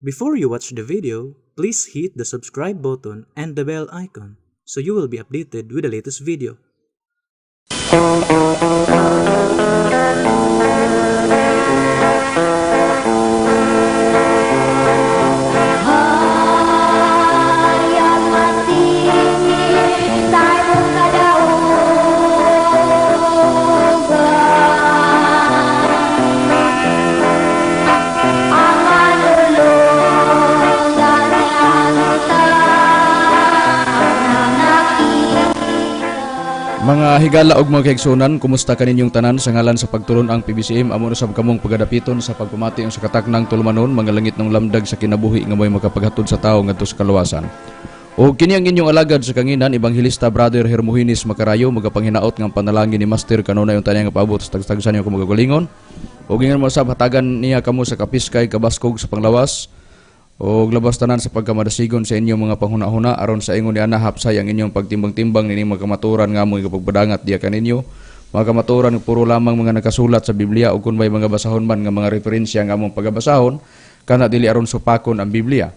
Before you watch the video, please hit the subscribe button and the bell icon so you will be updated with the latest video. Hayag matingin sa imong kadaugan. Ang manulong sa ang nakita. Mga higala og mga kaigsunan, kumusta kaninyong tanan? Sa ngalan sa pagtulon ang PBCM, amo na sab kamong pagadapiton sa pagpamati sa kataknang tulumanon, Mga Langit ng Lamdag sa Kinabuhi, nga mo'y makapaghatod sa tawo ngadto sa kaluwasan. O kini ang inyong alagad sa kanginan, Ebanghelista Brother Hermogenes Macarayo, magapanghinaot nga panalangin ni Master kanunay unta niya nga paabot sa tagtagsan niyo kamagalingon. O gingan mo sab hatagan niya kamo sa kapiskay kabaskog sa panglawas o labas tanan sa pagkamadasigon sa inyong mga panghuna-huna, aron sa ingon ni ana hapsay ang inyong pagtimbang-timbang nining mga kamatuoran nga among ipagpadangat diya kaninyo. Mga kamatuoran nga puro lamang mga nakasulat sa Biblia, o kun may mga basahon man nga mga referensya nga among pagabasahon kana dili aron supakon ang Biblia.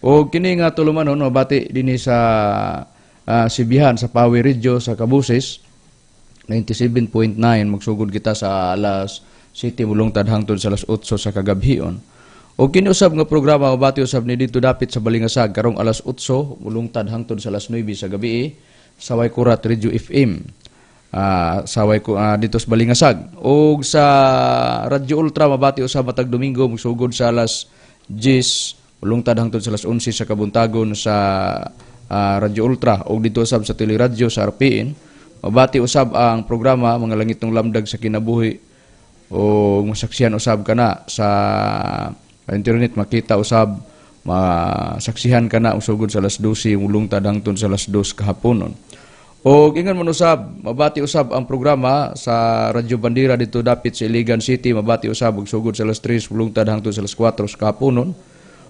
O kini nga tulumanon mabati dinhi sa Sibihan sa Pawi Radio sa Kabuses 97.9. Magsugod kita sa alas 7 mulungtad hangtod sa alas 8 sa kagabhion. O kini usab nga programa mabati usab ni dito dapit sa Balingasag karong alas 8 mulungtad hangtod sa alas 9 sa gabi sa Waykurat Radio FM. Sa Way dito sa Balingasag. Og sa Radyo Ultra mabati usab matag Domingo, magsugod sa alas 10 mulungtad hangtod sa alas 11 sa kabuntagon sa Radyo Ultra. Og dito usab sa Teleradyo sa RPN mabati usab ang programa Mga Langit ng Lamdag sa Kinabuhi, o masaksihan usab kana sa internet, makita usab, masaksihan kana sugod sa alas 12 mulungtad hangtod sa alas 2 kahaponon. O ingon man usab, mabati usab ang programa sa Radyo Bandera dito dapit sa Iligan City, mabati usab og sugod sa alas 3 mulungtad hangtod sa alas 4 sa kahaponon.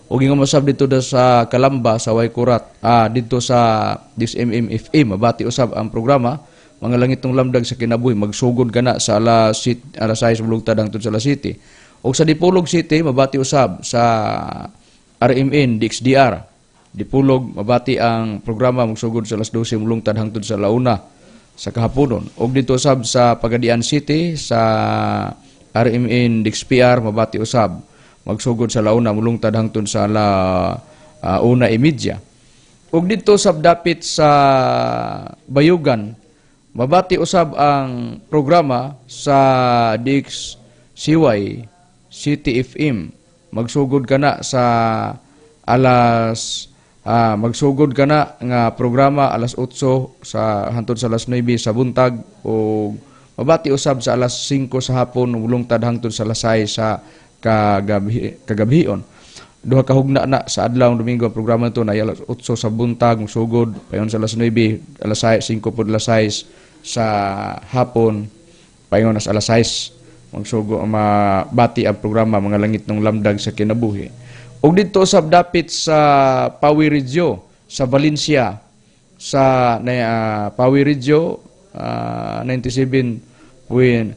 O ingon usab dito da sa Kalamba sa Waykurat, dito sa DXMM FM, mabati usab ang programa Mga Langit ng Lamdag sa Kinabuhi, magsugod kana sa alas 6 mulungtad hangtod sa alas 7. O sa Dipolog City mabati usab sa RMN DXDR Dipolog, mabati ang programa magsugod sa alas 12 mulungtad hangtod sa launa sa kahaponon. Og dito usab sa Pagadian City sa RMN DXPR, mabati usab magsugod sa launa mulungtad hangtod sa la 1:30. Ug dito sab dapit sa Bayugan, mabati usab ang programa sa DXCY City FM. Magsugod kana sa alas magsugod kana nga programa alas 8 sa hantod sa alas 9 sa buntag, ug mabati usab sa alas 5 sa hapon mulungtad hangtod sa alas 6 sa kagabhion. Duha ka hugna na sa adlaw Domingo ang programa to na alas 8 sa buntag sugod, payon sa alas 9, alas 6, 5 pod alas 6 sa hapon, payon sa alas 6 magsugo mabati ang programa Mga Langit ng Lamdag sa Kinabuhi. Ug dito sa dapit sa Pawi Radio sa Valencia sa Pawi Radio 97.7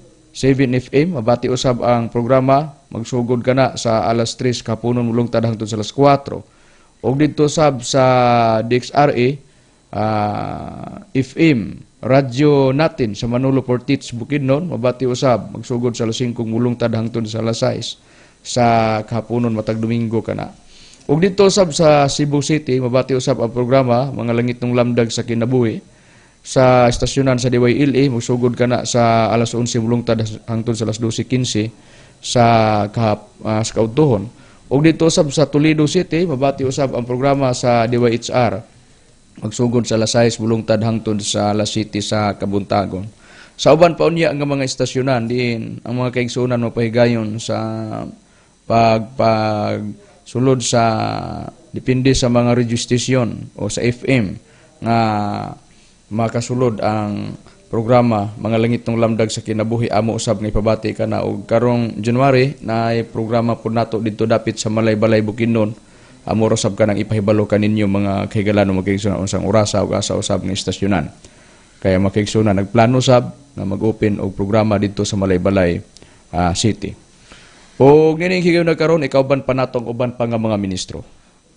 FM, mabati usab ang programa, magsugod kana sa alas 3 kapunon mulungtad hangtod sa alas 4. Ug dito sab sa DXRA FM Radyo Natin sa Manolo Fortich, Bukidnon, mabati usab magsugod sa alas 5 mulungtad hangtod sa alas 6 sa kahaponon matag Domingo kana. Ug dito sab sa Cebu City mabati usab ang programa Mga Langit ng Lamdag sa Kinabuhi sa estasyonan sa DYLA, magsugod kana sa alas 11 mulungtad hangtod sa alas 12:15 sa kaudtohon. Ug dito sab sa Toledo City mabati usab ang programa sa DYHR, magsugod sa alas 6 mulungtad hangtod sa alas 7 sa kabuntagon. Sa uban pa unya nga mga estasyonan diin ang mga kaigsuonan mapahigayon sa pag pag sulod sa depende sa mga radio station o sa FM nga makasulod ang programa Mga Langit ng Lamdag sa Kinabuhi, amo usab nga ipabati kana. Og karong January naay programa pud nato didto dapit sa Malaybalay, Bukidnon. Amo ra sab kanang ipahibalo kaninyo, mga kahigalan, mga kaigsuonan, unsang orasa ug asa usab nga estasyonan. Kaya, mga kaigsuonan, nagplano sab nga mag-open og programa didto sa Malaybalay City. O nining higayon na karon, ikauban pa natong uban pa nga mga ministro.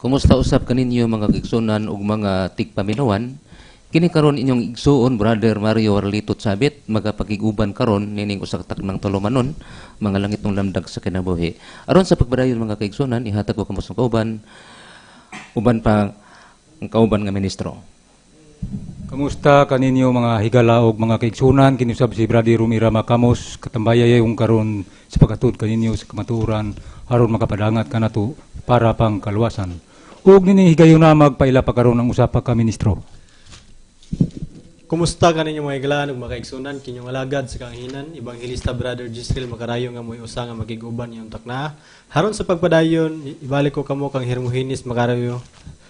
Kumusta usab kaninyo, mga kaigsuonan ug mga tigpaminawan? Kini karon inyong igsuon, Brother Mario Arlito Chabit, magapakig-uban karon nining usa ka taknang tulumanon, mga langitnong lamdag sa kinabuhi. Aron sa pagpadayon, mga kaigsuonan, ihatag ko kamo sa kauban uban pa ang kauban nga ministro. Kamusta kaninyo, mga higala og mga kaigsunan? Kini usab si Brother Rumira Makamos, katambaya yung karon sa paghatod kaninyo sa kamatuoran aron makapadangat kanato para pang kaluwasan. Ug nini higayuna, magpaila pa karon ang usa pa ka ministro. Kumusta kaninyo, mga higalaan ug mga kaigsunan? Kinyong alagad sa kaanghinan, Ebanghelista Brother Gisrel Makarayo, nga mo'y usa nga makig-uban niyong takna. Haron sa pagpadayon, ibalik ko kamo kang Hermogenes Makarayo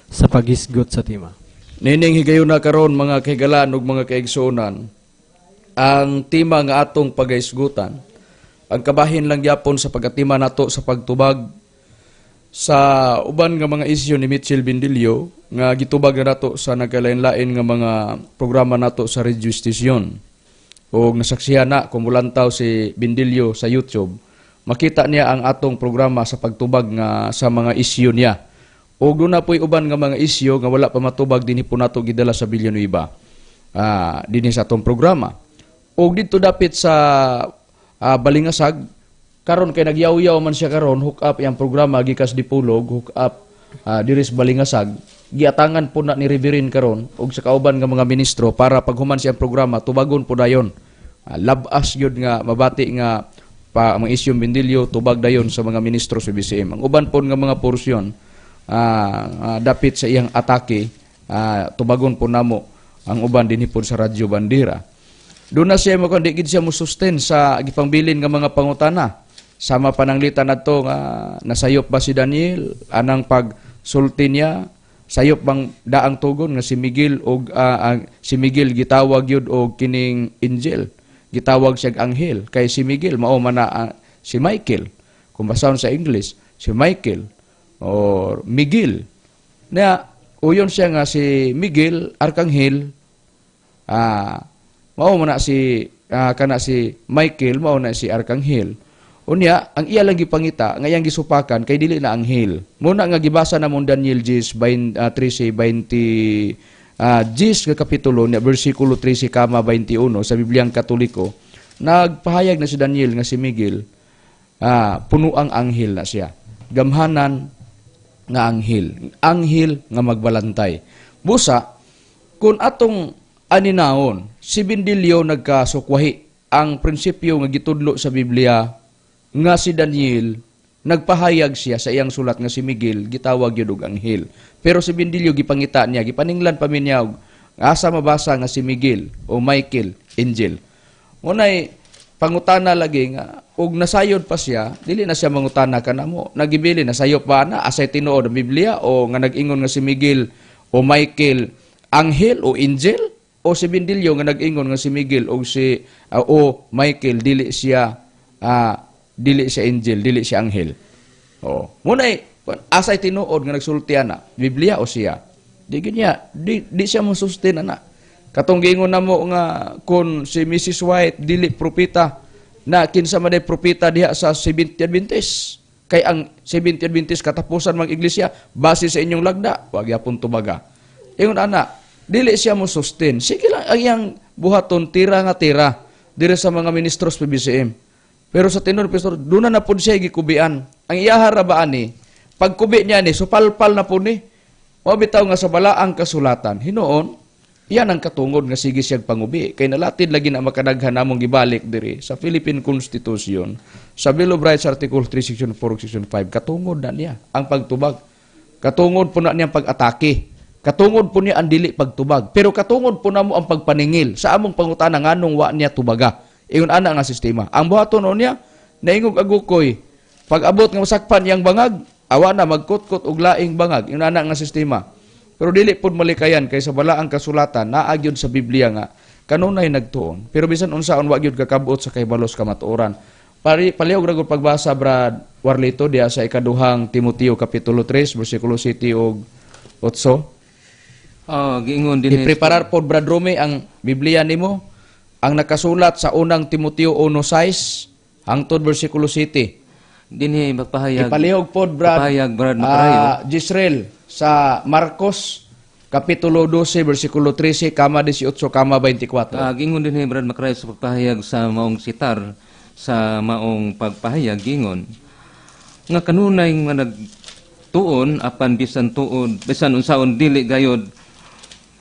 sa paghisgot sa tema. Nining higayon na karon, mga kahigalaan ug mga kaigsuonan, ang tema nga atong pagahisgutan, ang kabahin lang gyapon sa pagatima nato sa pagtubag sa uban nga mga isyu ni Mitchell Bindilio nga gitubag na nato sa nagkalain-lain nga mga programa nato sa radio station. O nasaksihan na kung mulantaw si Bindilio sa YouTube, makita niya ang atong programa sa pagtubag nga sa mga isyu niya. O doon na po'y uban nga mga isyu nga wala pa matubag, dinhi po nato gidala sa Villanueva. Dinhi sa atong programa. O dito dapit sa Balingasag, karon kay nagyaw-yaw man siya karon, hook up yang programa gikas Dipolog, hook up diri sa Balingasag. Giatangan po na ni Reverend karon og sa kauban nga mga ministro para paghuman siyang programa tubagon po dayon. Labas gyud nga mabati nga pa ang mga isyong Bindilyo tubag dayon sa mga ministro sa BCM. Ang uban po nga mga porsyon dapit sa iyang atake, tubagon po namo ang uban dinhi po sa Radyo Bandera. Doon na siya mo di gid siya mo sustain sa gipangbilin nga mga pangutana. Sama pananglitan nato nga nasayop ba si Daniel anang pagsulti niya, sayop bang daang tugon nga si Miguel og si Miguel gitawag yun og kining angel, gitawag siya og anghel, kay si Miguel mao man na si Michael kung basahon sa English, si Michael or Miguel na uyon siya nga si Miguel arkanghel, mao man na si kana si Michael mao na si arkanghel. Unya, ang iya lang gipangita nga iyang gisupakan kay dili na anghel. Muna nga gibasa namon Daniel 10 20, 13 20, 10 nga kapitulo niya, bersikulo 13 kama 21 sa Bibliang Katoliko, nagpahayag na si Daniel nga si Miguel puno ang anghel na siya. Gamhanan nga anghel. Anghel nga magbalantay. Busa, kung atong aninahon, si Bindilyo nagkasukwahi ang prinsipyo nga gitudlo sa Biblia nga si Daniel nagpahayag siya sa iyang sulat nga si Miguel gitawag yun og anghel. Pero si Bindilyo gipangita niya, gipaninglan pa mi niya og asa mabasa nga si Miguel o Michael angel. Ngunay pangutana lagi nga og nasayod pa siya, dili na siya mangutana kanamo. Nagibili nasayop ba na asay tinuod ang Biblia o nga nag-ingon nga si Miguel o Michael anghel o angel, o si Bindilyo nga nag-ingon nga si Miguel o si o Michael dili siya angel, dili siya anghel. O, munay asay tinuod nga nagsulti ana, Biblia o siya? Di ginya, di siya mo sustain ana. Katong giingon namo nga kung si Mrs. White dili propeta na, kinsa man ay propeta diha sa Seventh Adventist? Kay ang Seventh Adventist katapusan mang iglesia base sa inyong lagda, wag yapon tubaga. Ingon ana, dili siya mo sustain. Sige lang ang iyang buhaton, tira nga tira dire sa mga ministros PBCM. Pero sa tinod, pastor, doon na pud siya gikubian. Ang iyahara ba ani, pagkubi niya ni, supalpal na po ni. O bitaw nga sa balaang kasulatan, hinuon, iyan ang katungod nga sige siyang pangubi. Kay nalatid lagi na makadaghan namong gibalik diri sa Philippine Constitution, sa Bill of Rights Article 3, Section 4, Section 5, katungod na niya ang pagtubag. Katungod po na niya ang pag-atake. Katungod po niya ang dili pagtubag. Pero katungod po namo ang pagpaningil sa among pangutana nganong wa niya tubaga. Ingon ana nga sistema. Ang buhaton niya, naingog agukoy. Pag abot nga masakpan iyang bangag, awa na magkutkot og laing bangag. Ingon ana nga sistema. Pero dili pud malikayan kay sa balaang kasulatan naa gyud sa Biblia nga kanunay nagtuon. Pero bisan unsaon, wa gyud kakabot sa kahibalos kamatuoran. Pari palihog ra gud pagbasa, Brad Warlito, diha sa ikaduhang Timoteo kapitulo 3 bersikulo 7 ug 8. Oh, giingon din I-preparar pod, Brad Rome, ang Biblia nimo ang nakasulat sa unang Timoteo 1:6 hangtod bersikulo 7. Dinhi magpahayag Ipalihog pod, Brad. Pahayag, Brad Makarayo. Jisrael, sa Marcos kapitulo 12 bersikulo 13 kama 18 kama 24. Gingon dinhi, Brad Makarayo, sa pagpahayag sa maong sitar sa maong pagpahayag, gingon nga kanunay nga nagtuon apan bisan tuod bisan unsaon dili gayod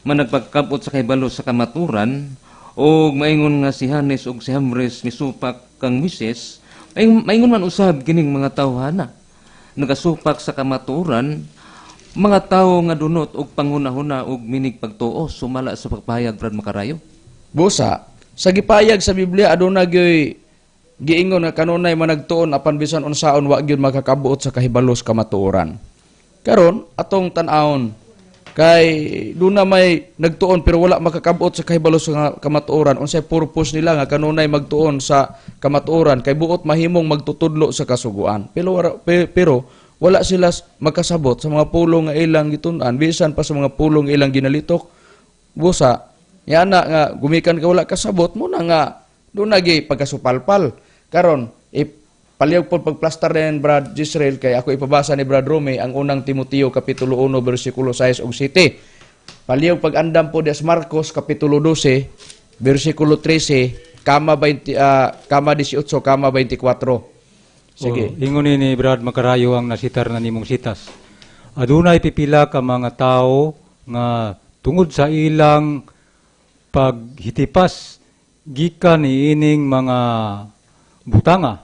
managpagkabot sa kahibalo sa kamaturan, og maingon nga si Hanes ug si Hambres misupak kang Moises, maingon man usab kining mga tawhana nagasupak sa kamaturan, mga tawo nga dunot og panghunahuna og minig pagtuo, sumala sa pagpahayag, Brad Makarayo. Busa, sa gipayag sa Biblia aduna gyoy giingon nga kanunay managtuon apan bisan unsaon wa gyud makakabuot sa kahibalo sa kamatuoran. Karon atong tan-awon kay duna may nagtuon pero wala makakabuot sa kahibalo sa kamatuoran, unsay purpose nila nga kanunay magtuon sa kamatuoran? Kay buot mahimong magtutudlo sa kasuguan. Pero wala sila makasabot sa mga pulong nga ilang gitun-an, bisan pa sa mga pulong nga ilang ginalitok. Busa, yana nga gumikan ka wala kasabot mo na nga doon nagi pagkasupalpal. Karon, palihog po pagplastar rin, Brad Jisrael, kay ako ipabasa ni Brad Rome ang Unang Timoteo kapitulo 1 bersikulo 6 ug 7. Palihog pag-andam po des Marcos kapitulo 12 bersikulo 13 kama 20, kama 18 kama 24. Sige. O, ingon ni Brad Makarayo ang nasitar na nimong sitas. Adunay pipila ka mga tao nga tungod sa ilang paghitipas gikan niining mga butanga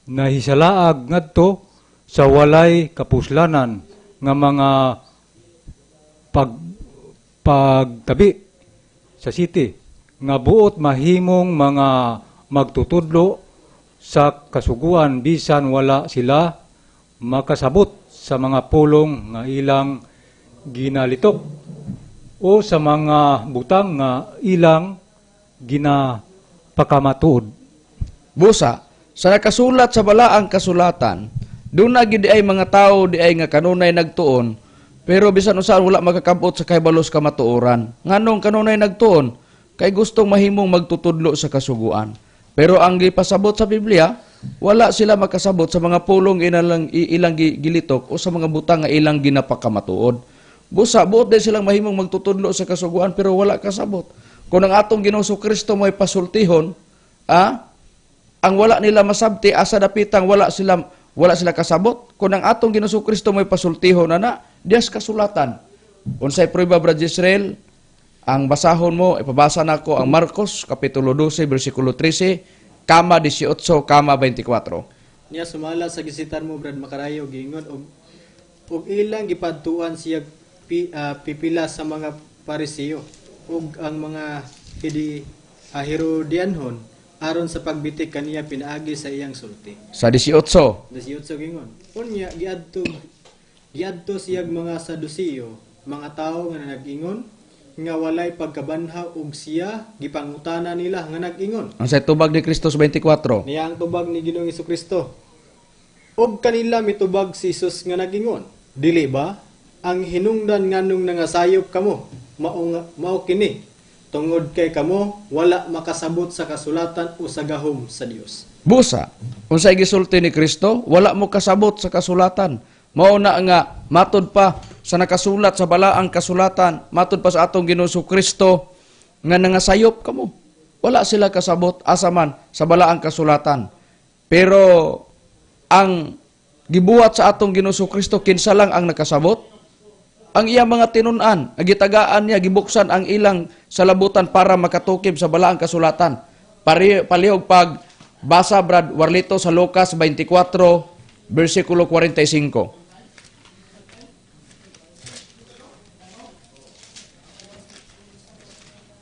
nahisalaag ngadto sa walay kapuslanan nga mga pagtabi sa city nga buot mahimong mga magtutudlo sa kasuguan bisan wala sila makasabot sa mga pulong nga ilang ginalitok o sa mga butang nga ilang ginapakamatuod. Busa, sa nakasulat sa balaang kasulatan, doon na gid ay mga tao di ay nga kanunay nagtuon, pero bisan unsaon wala makakabot sa kahibalo sa kamatuoran. Nganong kanunay nagtuon? Kay gustong mahimong magtutudlo sa kasuguan. Pero ang gipasabot sa Biblia, wala sila makasabot sa mga pulong ilang gilitok o sa mga butang nga ilang ginapakamatuod. Busa, buot din silang mahimong magtutudlo sa kasuguan pero wala kasabot. Kung ang atong Ginoong Kristo mo'y pasultihon, ang wala nila masabti asa dapitang wala sila kasabot. Kung ang atong Ginoong Kristo mo'y pasultihon ana dias kasulatan. Unsay prueba, Brad Israel? Ang basahon mo, ipabasa nako ang Marcos kapitulo 12 bersikulo 13 kama 18 kama 24. Niya sumala sa gisitar mo, Brad Makarayo, giingon og og ilang gipadtuan siya pipila sa mga Pariseo ug ang mga Herodianhon aron sa pagbitik kaniya pinaagi sa iyang sulti. Sa 18. 18 gingon. Unya giadto giadto siyag mga Saduceo, mga tawo nga nag-ingon nga walay pagkabanhaw, ug siya gipangutana nila nga nag-ingon. Ang sa tubag ni Kristo sa 24. Niya ang tubag ni Ginoong Kristo. Og kanila mitubag si Jesus nga nagingon, "Dili ba ang hinungdan nganong nangasayop kamo mao mao kini tungod kay kamo wala makasabot sa kasulatan o sa gahom sa Dios?" Busa, unsay gisulti ni Kristo, wala mo kasabot sa kasulatan. Mao na nga matud pa sa nakasulat sa balaang kasulatan, matud pa sa atong Ginoong Kristo nga nangasayop kamo. Wala sila kasabot asa man sa balaang kasulatan. Pero ang gibuhat sa atong Ginoong Kristo, kinsa lang ang nakasabot? Ang iyang mga tinun-an, ang gitagaan niya, gibuksan ang ilang salabutan para makatukib sa balaang kasulatan. Palihog pag basa, Brad Warlito, sa Lucas 24 versikulo 45.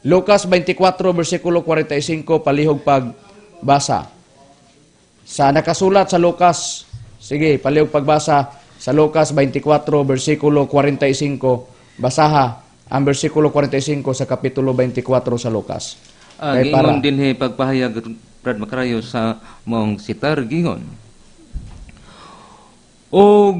Lucas 24 versikulo 45, palihog pag basa. Sa nakasulat sa Lucas, sige, palihog pagbasa sa Lucas 24 versikulo 45, basaha ang versikulo 45 sa kapitulo 24 sa Lucas. Kay Gingon dinhi pagpahayag, Brad Makarayo, sa maong sitar, gingon. Og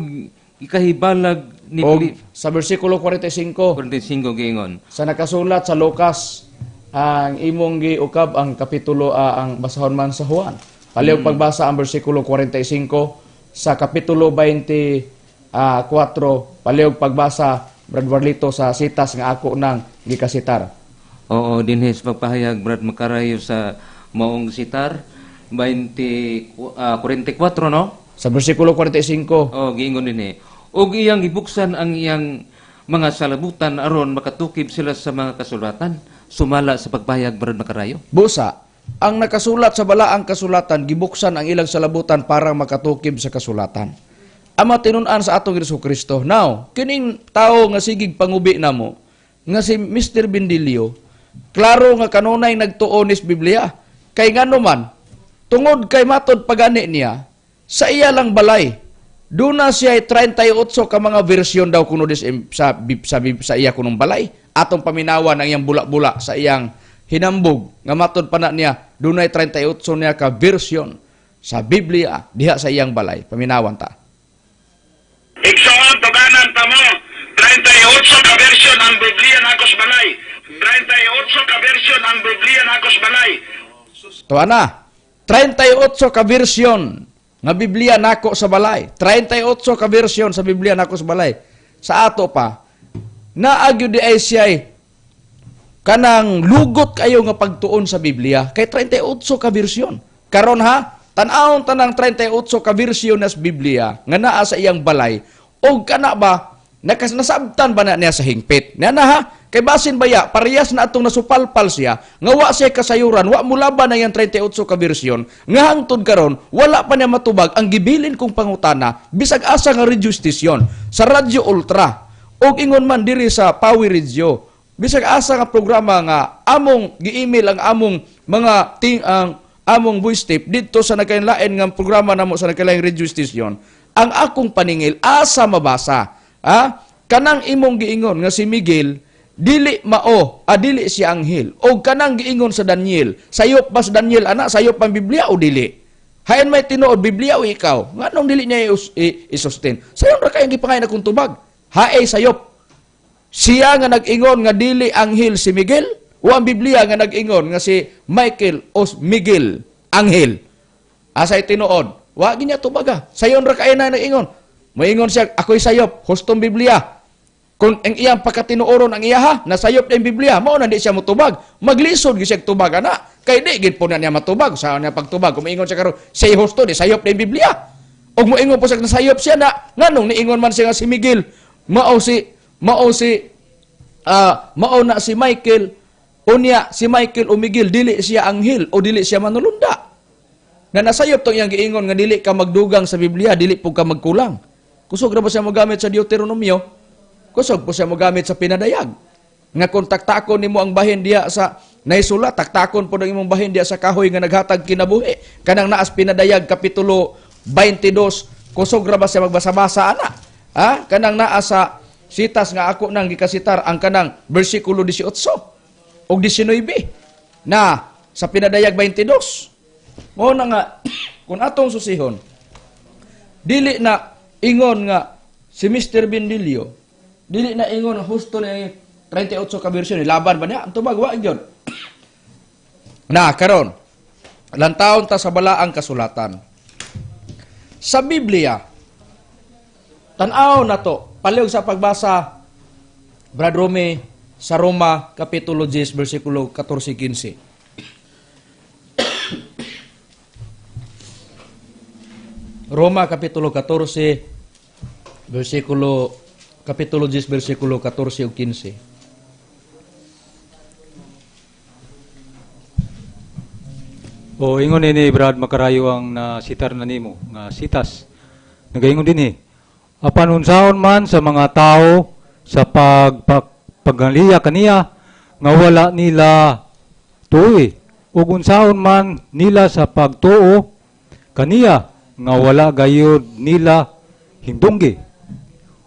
ikahibalag ni Og Pilip sa versikulo 45 45 gingon. Sa nakasulat sa Lucas, ang imong giukab ang kapitulo, ang basahon man sa Juan. Palihog pagbasa ang bersikulo 45 sa kapitulo 24, palihog pagbasa, Brad Warlito, sa sitas nga ako nang gikasitar. Oo, dinhi sa pagpahayag, Brad Makarayo, sa maong sitar 20 44, no? Sa bersikulo 45. Oh, giingon dinhi. Ug iyang gibuksan ang iyang mga salabutan aron makatukib sila sa mga kasulatan, sumala sa pagpahayag, Brad Makarayo. Busa, ang nakasulat sa balaang kasulatan, gibuksan ang ilang salabutan para makatukib sa kasulatan. Ama tinun-an sa atong Hesus Kristo. Now, kining tao nga sigig pangubi namo, nga si Mr. Bindilio, klaro nga kanunay nagtuon nis Biblia. Kay ngano man, tungod kay matod pagani niya, sa iya lang balay, duna siya 38 ka mga version daw kuno dis sa, bib- sa, bib- sa iya kunong balay. Atong paminawan ang iyang bula-bula sa iyang hinambog nga matod pa na niya dunay 38 niya ka version sa Biblia diha sa iyang balay. Paminawan ta. Igsoon, tuganan pa mo. 38 ka version ang Biblia nako sa balay. 38 ka version ang Biblia nako sa balay. Tuwa na. 38 ka version nga Biblia nako sa balay. 38 ka version sa Biblia nako sa balay. Sa ato pa, naa gyud di ay siya kanang lugot kayo nga pagtuon sa Biblia kay 38 ka version. Karon ha, tan-awon tanang 38 ka version nas Biblia nga naa sa iyang balay og kana ba nakas nasabtan ba na niya sa hingpit? Niya na ha, kay basin baya parehas na atong nasupalpal siya nga wa siya kasayuran, wa mulaban na iyang 38 ka version nga hangtod karon wala pa niya matubag ang gibilin kong pangutana bisag asa nga radio station sa Radyo Ultra og ingon man diri sa Power Radio, bisag asa nga programa nga among gi-email ang among mga ting ang among voice tape didto sa nagkainlain nga programa namo sa nagkalaing radio station. Ang akong paningil, asa mabasa, ha, kanang imong giingon nga si Miguel dili mao, dili siya anghel, o kanang giingon sa Daniel, sayop ba sa Daniel ana, sayop ang Biblia o dili? Hain may tinuod, Biblia o ikaw? Nganong dili niya i-sustain? Sayon ra kayong gipangay na kung tubag. Haay sayop siya nga nag-ingon nga dili anghel si Miguel o ang Biblia nga nag-ingon nga si Michael o Miguel anghel? Asay tinuod? Wa ginya tubaga. Sayon ra kay na nag-ingon. Moingon siya, ako'y sayop, hustong Biblia. Kung ang iyang pagkatinuoron ang iya ha, nasayop na yung Biblia, mao na di siya motubag. Maglisod gyud siya tubag ana. Kay di gid po na niya matubag. Sa niya pagtubag, kung moingon siya karon, siya husto, di sayop na yung Biblia. Og moingon po siya nasayop siya na, nganong niingon man siya nga si Miguel, mao na si Michael, unya si Michael o Miguel dili siya anghel o dili siya manulunda. Nga nasayop tong iyang giingon nga dili ka magdugang sa Biblia, dili po ka magkulang. Kusog ra ba siya mogamit sa Deuteronomio? Kusog po siya mogamit sa pinadayag. Nga kung taktakon nimo ang bahin diya sa naisulat, taktakon po ng imong bahin diya sa kahoy nga naghatag kinabuhi. Kanang naas pinadayag kapitulo 22, kusog ra ba siya magbasa-basa ana? Ha? Kanang naa sa sitas nga ako nang gikasitar ang kanang bersikulo 18 og 19 na sa pinadayag 22. Mao na nga kung atong susihon, dili na ingon nga si Mr. Bindilio, dili na ingon husto ni 38 ka bersyon, laban ba niya? Ang tubag wa gyud. Na karon, lantawon ta sa balaang kasulatan. Sa Biblia, tan-aw na to, palihog sa pagbasa, Brad Rome, sa Roma, Kapitulo 10, versikulo 14-15. Roma, Kapitulo 14, versikulo, Kapitulo 10, versikulo 14 ug 15. O ingon ini, Brad Makarayo, ang nasitar na nimo nga sitas. Nagaingon dinhi. Apan unsaon man sa mga tao sa pagpag pagngaliya kaniya nga wala nila tuoy, ug unsaon man nila sa pagtuo kaniya nga wala gayud nila hindunggi,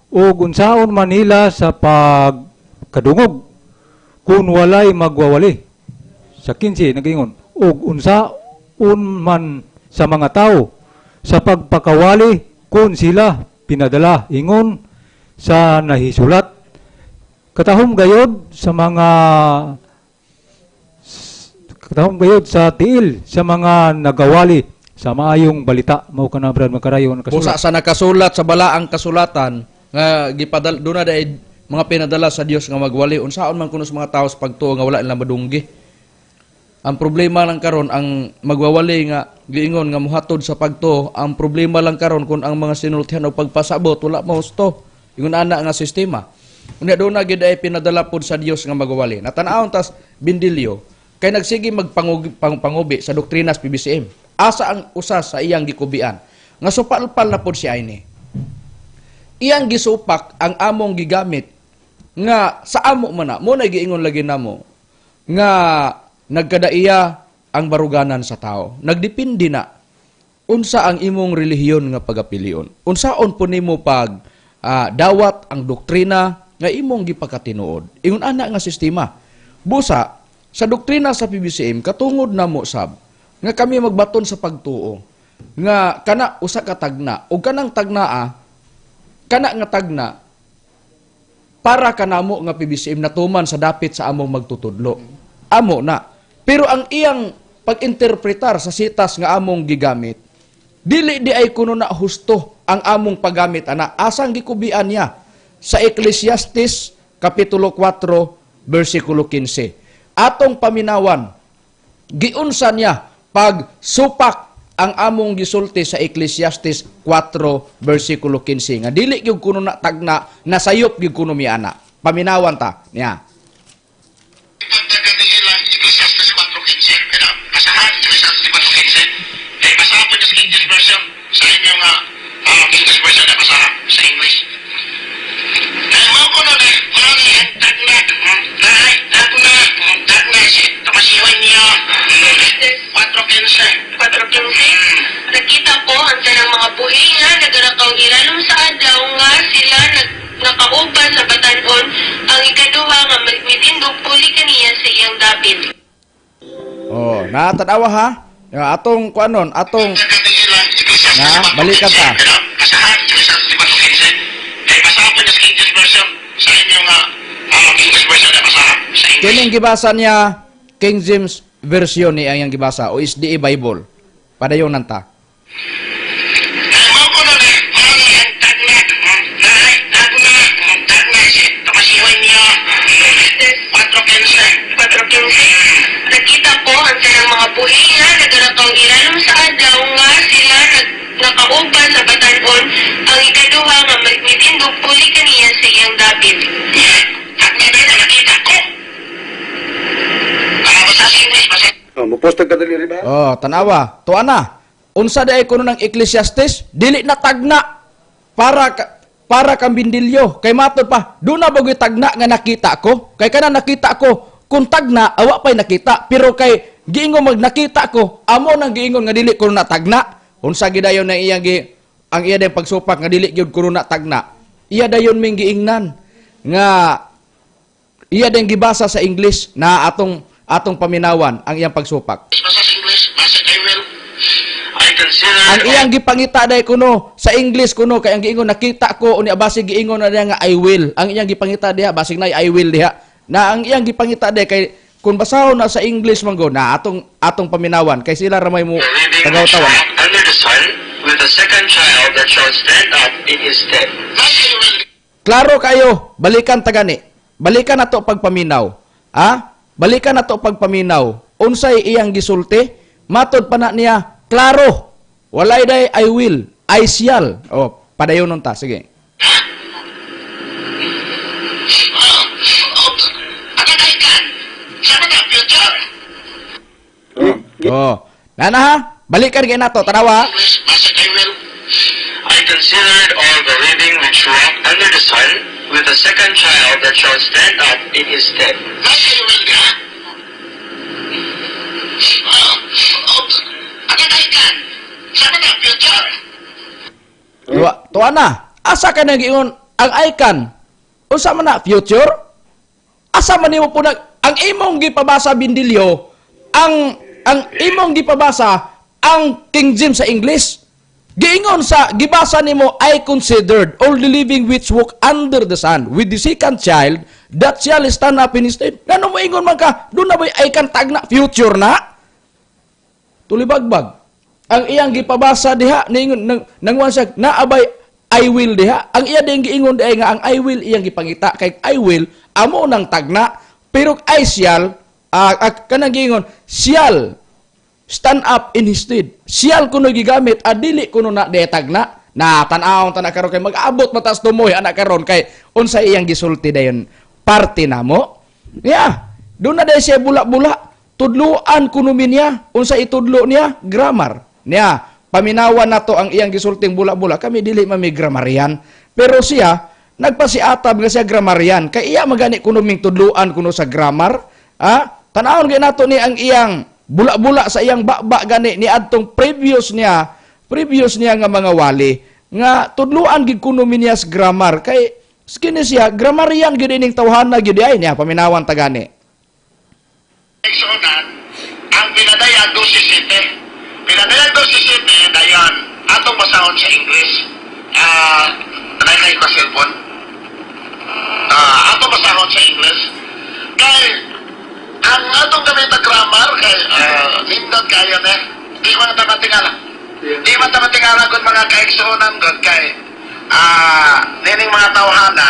ug unsaon man nila sa pagkadungog kung walay magwawali. Sa 15 nagaingon, ug unsaon man sa mga tao sa pagpakawali kung sila pinadala, ingon sa nahisulat, katahom gayod sa tiil sa mga nagawali. Sa maayong balita mao kana, Brad Makarayo, Busa nakasulat. Sa nakasulat sa balaang kasulatan nga gipadal duna dai mga pinadala sa Dios nga magwali, unsaon man kuno sa mga tao sa pagtuo nga wala nila madunggi? Ang problema lang karon, ang magwawali nga giingon nga muhatod sa pagtuo, ang problema lang karon kung ang mga sinultihan og pagpasabot wala mahusto. Ingon ana nga sistema. Unya doon na gid ay pinadala pod sa Dios nga magwawali. Natanawon tas Bindilyo kay nagsige pangubi sa doktrina sa PBCM. Asa ang usa sa iyang gikubian nga supalpal na pod siya ini? Iyang gisupak ang among gigamit nga sa amo man na mo na giingon lagi namo nga nagkadaiya ang baruganan sa tao. Nagdepende na unsa ang imong relihiyon nga pagapilion. Unsaon po nimo pag dawat ang doktrina nga imong gipakatinuod. Ingon ana nga sistema. Busa sa doktrina sa PBCM, katungod namo sab nga kami magbaton sa pagtuo nga kana usa ka tagna ug kanang tagnaa, kana nga tagna para kanamo nga PBCM natuman sa dapit sa among magtutudlo. Amo na. Pero ang iyang pag-interpretar sa sitas nga among gigamit, dili di ay kuno na husto ang among paggamit ana. Asang gikubian niya? Sa Ecclesiastes kapitulo 4 bersikulo 15. Atong paminawan, giunsa niya pag supak ang among gisulti sa Ecclesiastes 4 bersikulo 15 nga dili gyud kuno na tagna, nasayop gyud kuno mi ana. Paminawan ta niya. Pagkakatiilang Ecclesiastes 4.15. Kaya, basahan, Ecclesiastes 4.15. Eh, basahan po niya sa English version. Sa inyong English version na basahan sa English. Kaya mo ko nun eh, mo ni ang tagna, na, tagna, tagna, si, tapasiwan niya, 4.15. 4.15. Nakita ko ang tanang mga buhi nga nagarakaw ilalom sa adlaw nga sila nakauban sa batanon, ang ikaduha nga mitindog puli kaniya sa iyang dapit. Oh, natanawa ha. Ya, atong kuanon, atong Pagkakatiilang Ecclesiastes Na, balikan ta. 4.15. Kaya, basahan, Ecclesiastes 4.15. Eh, basahan po niya sa English version. Sa inyong English version na basahan sa English. Kining gibasa niya, King James Version ni ang iyang gibasa o SDA Bible. Padayon ta. Kaya mo ko nun eh, mo ni ang tagna, na, tagna, tagna, si, tapasiwan niya, 4.15. 4.15. Nakita ko ang tanang mga buhi nga nagarakaw ilalom sa adlaw nga sila nakauban sa batanon, ang ikaduha nga mitindog puli kaniya sa iyang dapit. Tagna na na nakita ko. Basta sa English, basta Oh, mo-post ka dali ba? Oh, tanawa. Tuwa na. Unsa di ay kuno ng Ecclesiastes? Dili na tagna para kang Bindilyo. Kay matod pa, doon na bagoy tagna nga nakita ko. Kay kana nakita ko, kung tagna, awa pa'y nakita. Pero kay giingon mag nakita ko, amo nang giingon nga dili kuno na tagna. Unsa gidayon na iyang ang iya dayong pagsupak nga dili gyud kuno na tagna? Iya dayon ming giingnan nga iya dayong gibasa sa English na atong atong paminawan ang iyang pagsupak. Basta sa English, basta I will. I consider Ang iyang gipangita day kuno sa English kuno kay ang giingon nakita ko, unya basig giingon na diha nga "I will". Ang iyang gipangita diha, basig na "I will" diha. Na ang iyang gipangita day kay kung basahon na sa English man go na atong atong paminawan kay sila ramay mo the living tagaw-tawa. which walk under the sun with a second child that shall stand up in his stead. I will. Klaro kayo, balikan tagani. Balikan nato pagpaminaw. Ha? Balikan nato pagpaminaw. Unsay iyang gisulti? Matod pa na niya, klaro. Walay day "I will", "I shall". Oh, padayon nun ta, sige. Ano kay kan? Sama na future. Oh. Nana ha? Balikan kay nato, tanawa. English, basta I will. I considered all the living which walk under the sun with a second child that shall stand up in his stead. I will ga? Ano kay kan? Sama na future. Tuwa, tuwa na. Asa ka nag-ingon ang "I can"? Unsa man na future? Asa man nimo po ang imong gipabasa, Bindilyo, ang imong gipabasa ang King James sa English. Giingon sa gibasa nimo, "I considered all the living which walk under the sun with the second child that shall stand up in his stead." Ngano mo ingon man ka, doon na ba'y "I can" tagna future na? Tulibagbag. Ang iyang gipabasa diha ningon nang nangwan siya naabay I will diha. Ang iya ding giingon diay nga ang I will iyang gipangita kay I will amo nang tagna, pero I shall kanang giingon shall stand up in his stead. Shall kuno gigamit, adili kuno na de tagna. Na tan-awon ta na karon kay mag-abot matas tumoy anak karon kay unsa iyang gisulti dayon parte namo. Yeah, doon na dahil siya bula-bula. Tudluan kuno niya, unsa itudlo niya grammar. Niya, paminawan nato ang iyang gisulting bula-bula. Kami dili man mi grammarian. Pero siya nagpasiatab nga siya grammarian. Kay iya magani kuno ming tudluan kuno sa grammar. Ah, tan-awon gyud nato ni ang iyang bula-bula sa iyang baba gani ni adtong previous niya nga mga wali nga tudluan gid kuno mi niya sa grammar kay kini siya grammarian gid ining tawhana gid ay niya paminawan ta gani. Igsuonan, ang pinadayag 12.7. Pinadayag 12.7, dayon, atong basahon sa English. Ah, uh, kayo ba cellphone? Ah, atong basahon sa English. Kay, ang atong gamit na grammar, kay, nindot kayo ne. Di man ta matingala. Di man ta matingala kung mga kaigsuonan gud kay, nining mga tawhana,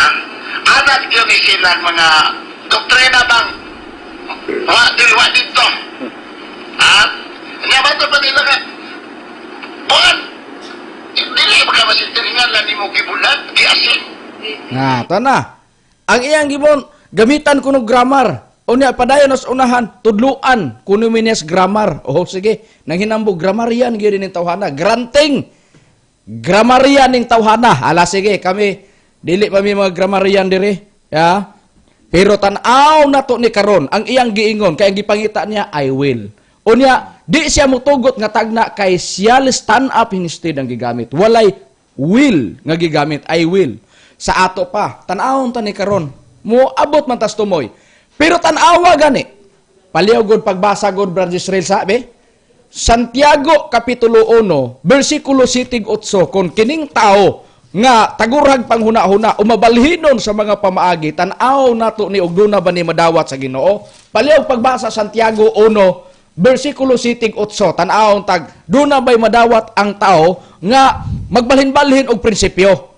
anak yun ni silang mga doktrina bang wa dili wa dito. Ha? Nya ba pa nila ka? Buwan. Dili ba ka masintiringan lang nimo gibulat, giasin. Nga, tana. Ang iyang gibon, gamitan kuno grammar. Unya padayon sa unahan, tudluan kuno mines grammar. Oh, sige, nang hinambog grammarian gyud ning tawhana. Granting grammarian ning tawhana. Ala sige, kami dili pa mi mga grammarian diri. Ya. Pero tan-aw nato ni karon ang iyang giingon kay ang gipangita niya I will. Unya di siya mutugot nga tagna kay shall stand up instead ang gigamit. Walay will nga gigamit, I will. Sa ato pa, tan-awon ta ni karon. Mo abot man tas tumoy. Pero tan-awa gani. Paliw gud pagbasa gud, Brother Israel, sabi. Santiago Kapitulo 1, versikulo 7 8, kon kining tao nga tagurhag panghuna-huna umabalhinon sa mga pamaagi, tan-aw nato ni og duna ba ni madawat sa Ginoo. Paliw pagbasa Santiago 1 versikulo 7 8, tan-aw tag duna bay madawat ang tao nga magbalhin-balhin og prinsipyo.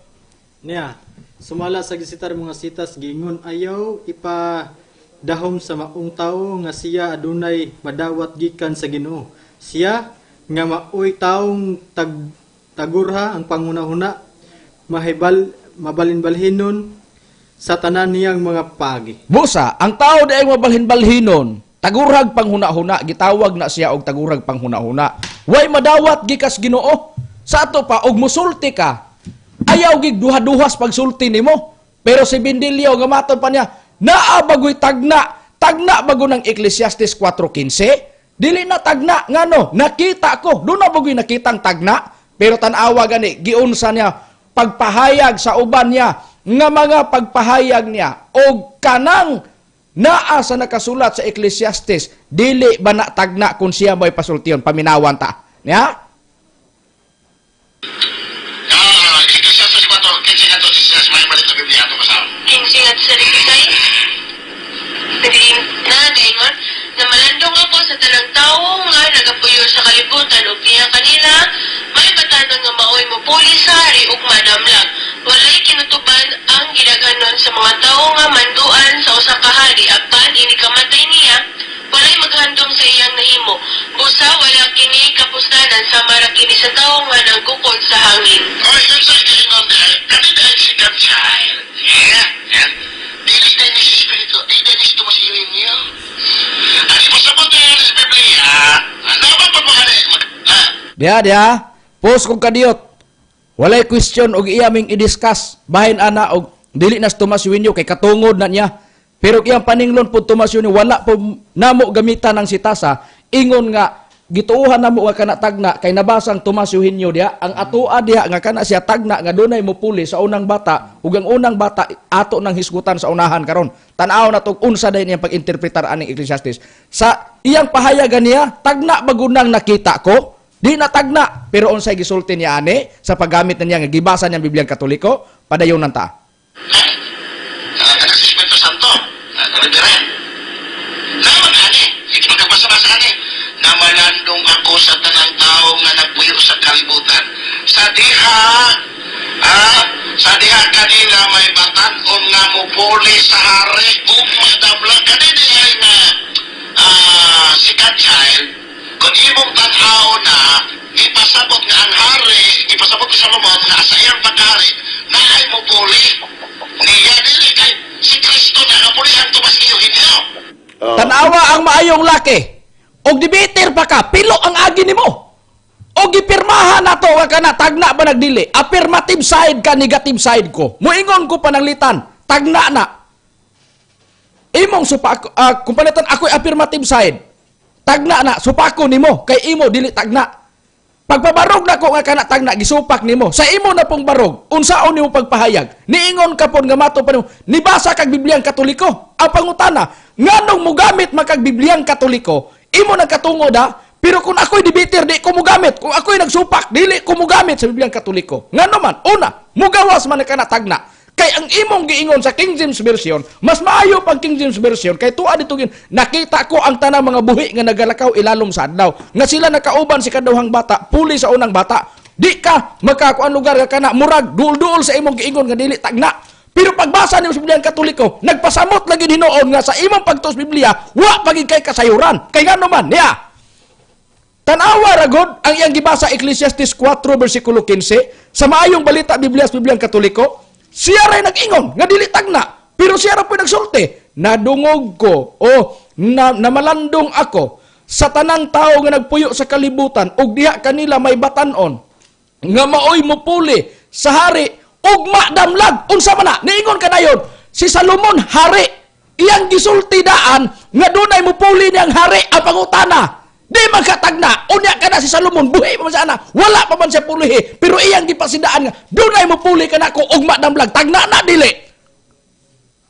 Niya, sumala sa gisitar mga sitas giingon ayaw ipadahom sa maong tawo nga siya adunay madawat gikan sa Ginoo. Siya nga maoy taong tagurha ang panghuna-huna mahibal mabalin-balhinon sa tanan niyang mga paagi. Busa, ang tao di ay mabalhin-balhinon, tagurhag panghuna-huna, gitawag na siya og tagurhag panghuna-huna. Way madawat gikas Ginoo. Sa ato pa og musulti ka, ayaw gig duha-duhas pagsulti nimo. Pero si Bindilio gamaton pa niya, naa bagoy tagna, tagna bago ng Ecclesiastes 4:15. Dili na tagna ngano, nakita ko, doon na bagoy nakitang tagna, pero tan-awa gani giunsa niya pagpahayag sa uban niya nga mga pagpahayag niya og kanang naa sa nakasulat sa Ecclesiastes dili ba na tagna kung siya mo'y pasultiyon paminawan ta niya. Ah, Ecclesiastes 4:15 ngadto 16, may balik na Biblia ato kasama. 15 at sa 16. Naging na gaingon na malandong ako sa tanang tawo nga nagapuyo sa kalibutan ug niya kanila may batanon nga maoy mopuli sa hari ug manamlag. Walay kinutuban ang gidaghanon sa mga tawo nga manduan sa usa ka hari apan inikamatay niya walay maghandom sa iyang nahimo. Busa wala kini kapuslanan sama ra kini sa tawo nga nagukod sa hangin. Oy, unsa giingon di ay? Kani di ay second child. Yeah. Dili na ni si Espiritu, dili na ni si Tomas Eugenio. Ang ipasabot na yan sa Biblia, laban pa mo ani, Diya diya post kong kadiyot. Walay question og iya ming i-discuss bahin ana og dili na si Tomas Eugenio kay katungod na niya. Pero iyang paninglon po Tomas Eugenio wala po namo gamitan ang sitasa ingon nga gituohan namo nga kana tagna kay nabasang Tomas Eugenio diha ang atoa diha nga kana siya tagna nga dunay mopuli sa unang bata ug ang unang bata ato nang hisgutan sa unahan karon. Tan-aw na tog unsa dayon iyang pag-interpretar aning Ecclesiastes sa iyang pahayagan niya tagna bagunang nakita ko di na tagna pero unsay gisulti niya ani sa paggamit na niya nga gibasa niyang Bibliang Katoliko padayon ta. Anak si Espiritu Santo, reverend. Naman ani, iti magkabasa-basa ani, na Nakalandong ako sa tanang tao nga nagpuyo sa kalibutan. Sa diha, sa diha kanila may batan-on nga mupuli sa hari ug madamlag kanini ay nga second child. Kung imong tan-aw na ipasabot nga ang hari, ipasabot ni Solomon nga sa iyang pagkahari na ay mupuli niya, dili kay si Kristo na kapulihan tumas iyo hinyo. Tanawa ang maayong laki. Og debater pa ka, pilo ang agi nimo. Og gipirmahan nato nga kana tagna ba nagdili? Affirmative side ka, negative side ko. Muingon ko pananglitan, tagna na. Imong supa kung panitan ako'y affirmative side. Tagna na, supako nimo kay imo dili tagna. Pagpabarog na ko nga kana tagna, gisupak nimo. Sa imo na pong barog, unsaon nimo pagpahayag? Niingon ka pon nga mato pa nimo, nibasa kag Bibliang Katoliko. Ang pangutana, nganong mugamit makag Bibliang Katoliko? Imo nagkatungo da, pero kung ako'y debater, di ko mugamit. Kung ako'y nagsupak, dili ko mugamit sa Bibliang Katoliko. Ngano man, una, mugawas man na kana tagna. Kay ang imong giingon sa King James Version, mas maayo pang King James Version kay tuwa dito gin nakita ko ang tanang mga buhi nga nagalakaw ilalom sa adlaw nga sila nakauban si kadawhang bata puli sa unang bata. Di ka makakuan lugar nga kana murag duol-duol sa imong giingon nga dili tagna. Pero pagbasa nimo sa Biblia Katoliko, nagpasamot lagi hinuon nga sa imong pagtuos Biblia, wa pagid kay kasayuran. Kay ngano man niya? Tanawa ragod ang iyang gibasa Ecclesiastes 4 versikulo 15 sa maayong balita Biblia sa Bibliang Katoliko. Siya ray nag-ingon nga dili tagna, pero siya ra po'y nagsulti. Nadungog ko o namalandong ako sa tanang tao nga nagpuyo sa kalibutan ug diha kanila may batan-on nga maoy mupuli sa hari ug madamlag. Unsa man na niingon kanayon si Salomon hari, iyang gisulti daan nga dunay mupuli niyang hari. Ang pangutana, di magkatagna. Unya kana si Salomon buhi pa man sana, wala pa man siya pulihi, pero iyang gipasidaan nga dunay mupuli kanako ug madamlag. Tagna na dili?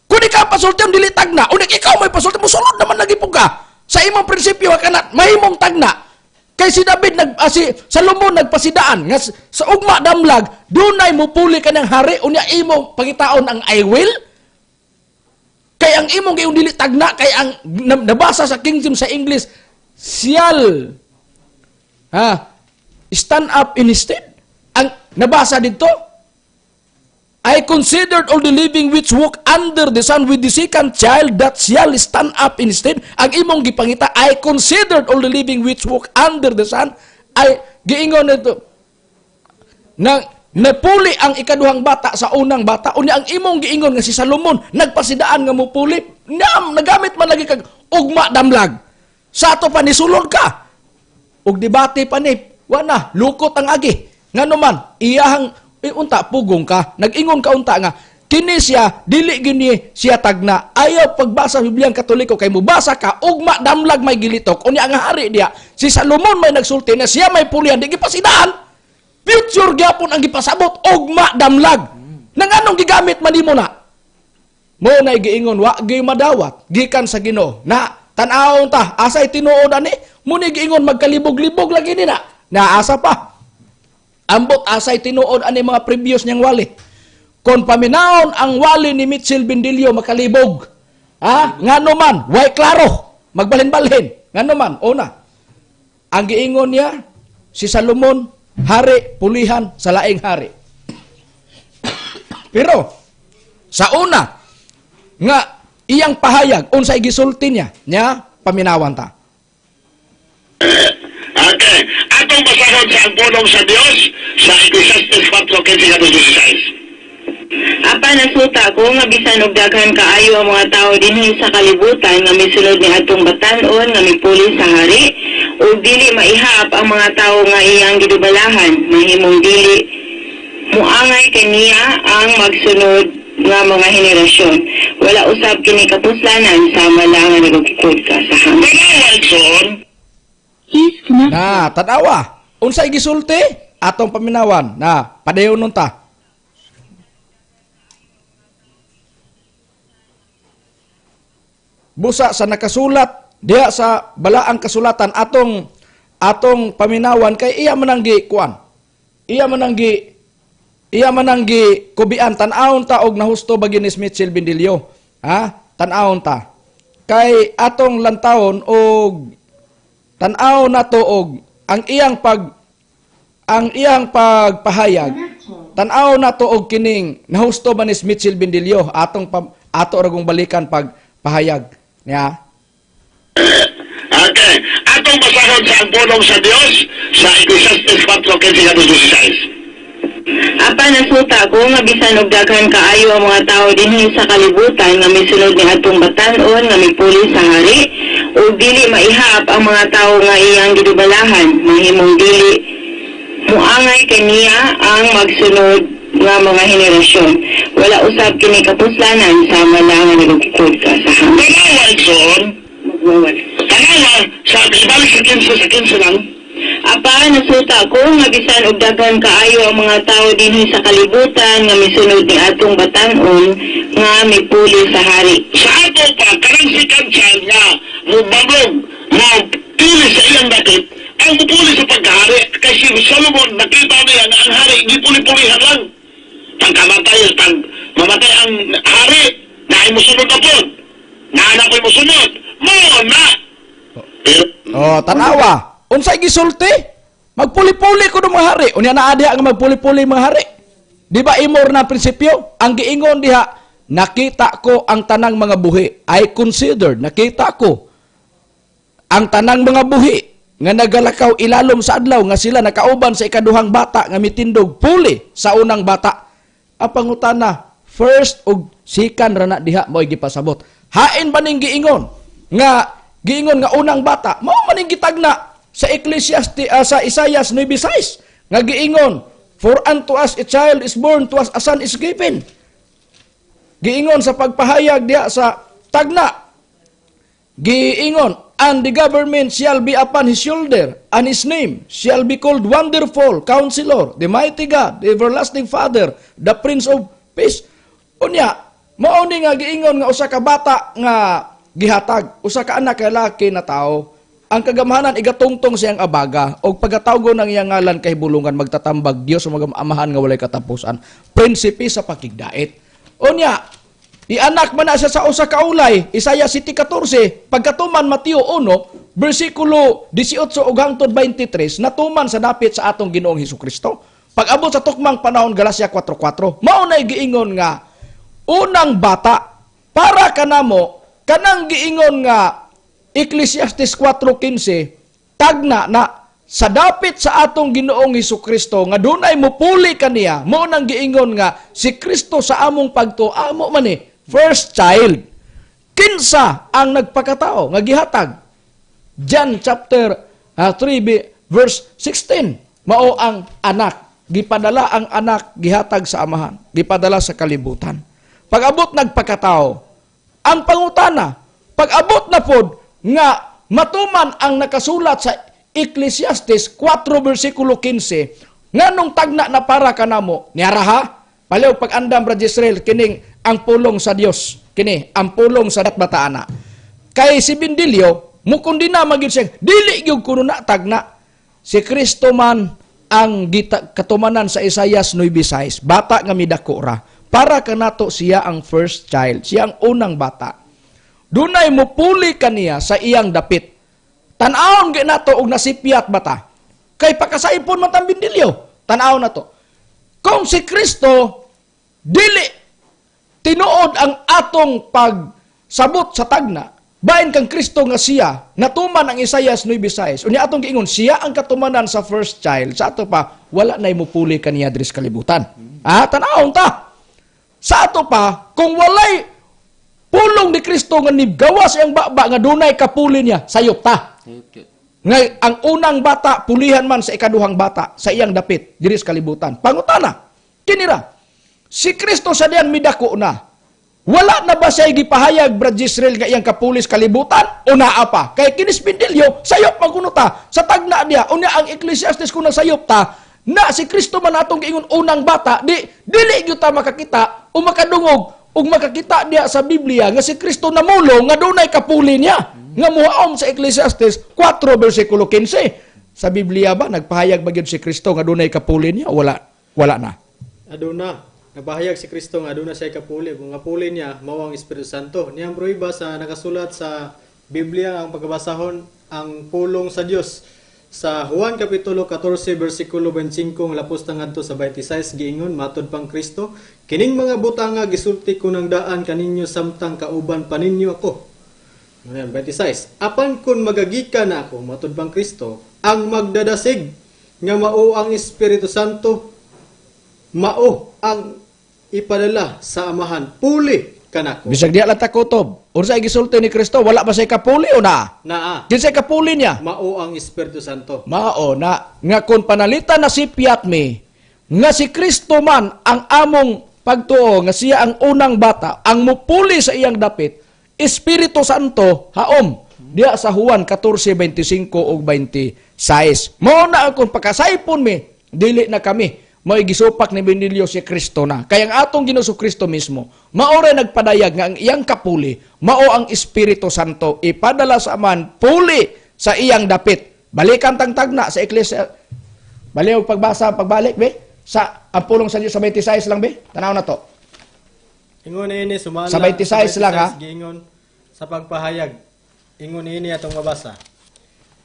Kung ikaw pasulti ang dili tagna, unya ikaw may pasulti, musulod naman lagi po ka sa imong prinsipyo kana mahimong tagna. Kay si David si Salomon nagpasidaan nga sa ugma damlag dunay mupuli kanang hari, unya imong pangitaon ang I will. Kay ang imong gayong dili tagna kay ang nabasa sa King James sa English shall stand up instead. Ang nabasa dito, I considered all the living which walk under the sun with the second child that shall stand up instead. Ang imong gipangita, I considered all the living which walk under the sun. Ay giingon nito na napuli ang ikaduhang bata sa unang bata. Unya ang imong giingon nga si Salomon nagpasidaan nga mupuli, nam nagamit man lagi kag ugma damlag. Sa ato pa nisulod ka. Ug debate pa ni, wa na lukot ang agi. Ngano man iyahang unta pugong ka, nag-ingon ka unta nga kini siya dili gini siya tagna. Ayaw pagbasa sa Bibliang Katoliko kay mubasa ka ugma damlag may gilitok. Unya ang hari diya si Salomon may nagsulti na siya may pulihan, di gipasidaan. Future gyapon ang gipasabot ugma damlag. Nang anong gigamit man nimo na? Mo na giingon wa gyud madawat gikan sa Ginoo. Na tan-awon ta asay tinuod ani mo ni giingon magkalibog-libog lagi ni na. Naasa pa. Ambot asay tinuod ani mga previous niyang wali. Kon paminaon ang wali ni Mitchell Bendilio makalibog. Ha? Ngano man, way klaro, magbalhin-balhin. Ngano man, una. Ang giingon niya si Salomon hari pulihan sa laing hari. Pero sa una nga iyang pahayag unsay gisulti niya, niya paminawan ta. Okay, atong basahon sa ang pulong sa Dios sa Ecclesiastes 4:15-16. Apan nasuta ko nga bisan og daghan kaayo ang mga tawo dinhi sa kalibutan nga misulod ni adtong batan-on nga mipuli sa hari ug dili maihap ang mga tawo nga iyang gidubalahan, mahimong dili muangay kaniya ang magsunod nga mga henerasyon. Wala usab kini kapuslanan sama lang nga nagukod ka sa hangin. Na tanawa, unsay gisulti atong paminawan na padayon nun ta. Busa sa nakasulat diha sa balaang kasulatan atong paminawan kay iya man ang gi kuan. Iya man ang gi, iya man ang gi kubian. Tan-awon ta og nahusto ba gini si Mitchell Bendilio. Ha? Tan-awon ta. Kay atong lantawon og Tan-aw nato og ang iyang pagpahayag. Tan-aw nato og kining nahusto ba ni Mitchell Bendilio atong ato ragong balikan pag pahayag niya. Okay. Atong basahon sa ang pulong sa Dios sa Ecclesiastes 4:15-16. Apan nasuta ko nga bisan og daghan kaayo ang mga tawo dinhi sa kalibutan nga misunod ni adtong batan-on nga mipuli sa hari ug dili maihap ang mga tawo nga iyang gidubalahan, mahimong dili muangay kaniya ang magsunod nga mga henerasyon. Wala usab kini kapuslanan sa mala nga nagukod ka sa hangin. Tanawa, igsoon. Magwawala. Tanawa, sa ibalik sa 15, sa 15 lang. Apan nasuta ko nga bisan og daghan kaayo ang mga tawo dinhi sa kalibutan nga misunod ni atong batan-on nga mipuli sa hari. Sa ato pa, kanang second child nga mubabog, mo pili sa iyang dakit, ang mupuli sa pagkahari, kay si Solomon, nakita niya nga ang hari, gipuli-pulihan lang. Pagkamatay, pag mamatay ang hari, na ay musunod na po. Na anak ko'y musunod. Mo na! Pero, Oh, tanawa. Unsay gisulti? Magpuli-puli ko ng mga hari. Unya naa diha nga magpuli-puli mga hari. Di ba imor na prinsipyo? Ang giingon diha, nakita ko ang tanang mga buhi. I considered, nakita ko ang tanang mga buhi nga nagalakaw ilalom sa adlaw nga sila nakauban sa ikaduhang bata nga mitindog puli sa unang bata. Ang pangutana, first ug second ra na diha mo'y gipasabot. Hain ba ning giingon nga unang bata? Mao man ning gitagna sa Ecclesiastes, sa Isaiah 9:6 nga giingon, "For unto us a child is born, to us a son is given." Giingon sa pagpahayag diha sa tagna, giingon, "And the government shall be upon his shoulder, and his name shall be called Wonderful Counselor, the Mighty God, the Everlasting Father, the Prince of Peace." Unya, mao ni nga giingon nga usa ka bata nga gihatag, usa ka anak lalaki na tao, ang kagamhanan igatungtong siyang abaga og pagkatawgon ng iyang ngalan kahibulungan, magtatambag, Dios mga Amahan nga walay katapusan, Prinsipe sa Pakigdait. Unya, ianak man na siya sa usa ka ulay, Isaiah 7:14, pagkatuman Mateo 1, bersikulo 18 ug hangtod 23, natuman sa dapit sa atong Ginoong Hesus Kristo. Pag-abot sa tukmang panahon, Galacia 4:4, mao na giingon nga unang bata para kanamo kanang giingon nga Ecclesiastes 4:15 tagna na sa dapit sa atong Ginoong Hesus Kristo nga dunay mupuli kaniya. Mo nang giingon nga si Kristo sa among pagtuo amo man ni first child. Kinsa ang nagpakatao nga gihatag? John chapter 3 verse 16, mao ang anak gipadala, ang anak gihatag sa Amahan, gipadala sa kalibutan. Pag-abot nagpakatao, ang pangutana, pag-abot na pod nga matuman ang nakasulat sa Ecclesiastes 4 versikulo 15, nganong tagna na para kanamo niara ha? Paliw pag-andam, Brad Israel, kining ang pulong sa Dios, kini ang pulong sa bataana, kay si Bindilyo mukundina magyud siya, dili gyud kuno na tagna. Si Kristo man ang gita, katumanan sa Isaias 9:6, bata nga midako ra para kanato. Siya ang first child, siya ang unang bata, dunay mupuli kaniya sa iyang dapit. Tan-awon gyud nato og nasipyat bata. Kay pakasaipon man tang Bindilyo. Tan-aw na to. Kung si Kristo dili tinuod ang atong pagsabot sa tagna, bain kang Kristo nga siya natuman ang Isaias 9:6. Unya atong giingon siya ang katumanan sa first child. Sa ato pa wala nay mupuli kaniya diri sa kalibutan. Ah, tan-awon ta. Sa ato pa kung walay pulong ni Kristo nga nigawas iyang baba nga dunay kapuli niya, sayop ta. Nga ang unang bata pulihan man sa ikaduhang bata sa iyang dapit diri sa kalibutan. Pangutana, kinira si Kristo sa diyan midako na. Wala na ba siya gipahayag, Brad Israel, nga iyang kapulis kalibutan o naa pa? Kay kinis Bindilyo, sayop maguno ta sa tagna niya. Unya ang Ecclesiastes kung sayop ta na si Kristo man atong giingon unang bata, di dili gyud ta makakita o makadungog ug makakita diya sa Biblia nga si Kristo namulong nga dunay kapuli niya nga muhaom sa Ecclesiastes 4 versikulo 15. Sa Biblia ba nagpahayag ba gyud si Kristo nga dunay kapuli niya? Wala, wala na. Aduna, nagpahayag si Kristo nga aduna siya kapuli. Kung kapuli niya, mao ang Espiritu Santo. Niyang prueba sa nakasulat sa Biblia ang pagkabasahon. Ang pulong sa Dios sa Juan kapitulo 14 bersikulo 25 lapos ta ngadto sa 26, giingon matod pang Kristo, "Kining mga butanga gisulti ko nang daan kaninyo samtang kauban pa ninyo ako." Ngayon, 26. "Apan kun magagikan na ako," matod pang Kristo, "ang magdadasig nga mao ang Espiritu Santo, mao ang ipadala sa Amahan puli kanako." Bisag diha lang ta kutob. Unsa gisulti ni Kristo? Wala ba say kapuli o naa? Naa. Kinsay kapuli niya? Mao ang Espiritu Santo. Mao na nga kung panalitan na si Piatme nga si Kristo man ang among pagtuo nga siya ang unang bata ang mupuli sa iyang dapit, Espiritu Santo, haom diha sa Juan 14:25 ug 26. Mao na kung pakasaipon mi, dili na kami mo'y gisupak ni Benilio, si Kristo na. Kaya ang atong Ginoo Kristo mismo, mao rin nagpadayag nga ang iyang kapuli, mao ang Espiritu Santo, ipadala sa Amahan puli sa iyang dapit. Balikan tang tagna sa Eklesia. Baliw pagbasa, pagbalik, be. Sa ang pulong sa Dios sa 26 lang, be. Tanaw na to. Ingon ini sumala Sa 26 lang, ha? Giingon sa pagpahayag. Ingon ini atong mabasa.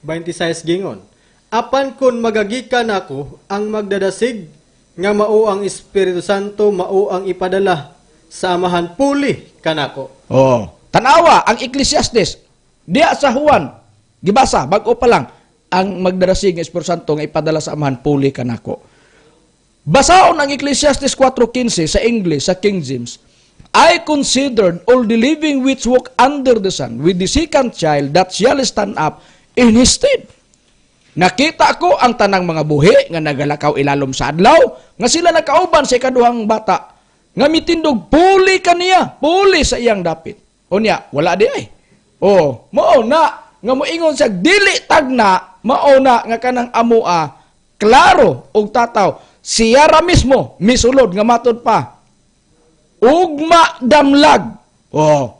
26, gingon. "Apan kun magagikan ako ang magdadasig nga mao ang Espiritu Santo, mao ang ipadala sa Amahan puli kanako." Oh, tanawa ang Ecclesiastes. Diya sa Juan, gibasa bag-o pa lang ang magdarasig ng Espiritu Santo nga ipadala sa Amahan puli kanako. Basaon ang Ecclesiastes 4:15 sa English, sa King James. "I considered all the living which walk under the sun with the second child that shall stand up in his stead." Nakita ko ang tanang mga buhi nga nagalakaw ilalom sa adlaw, nga sila nakauban sa ikaduhang bata, nga mitindog puli kaniya, puli sa iyang dapit. Unya, wala di ay. Oh, mao na nga moingon siya dili tagna, mao na nga kanang amua klaro og tataw. Siya ra mismo misulod nga matod pa ugma damlag. Oh.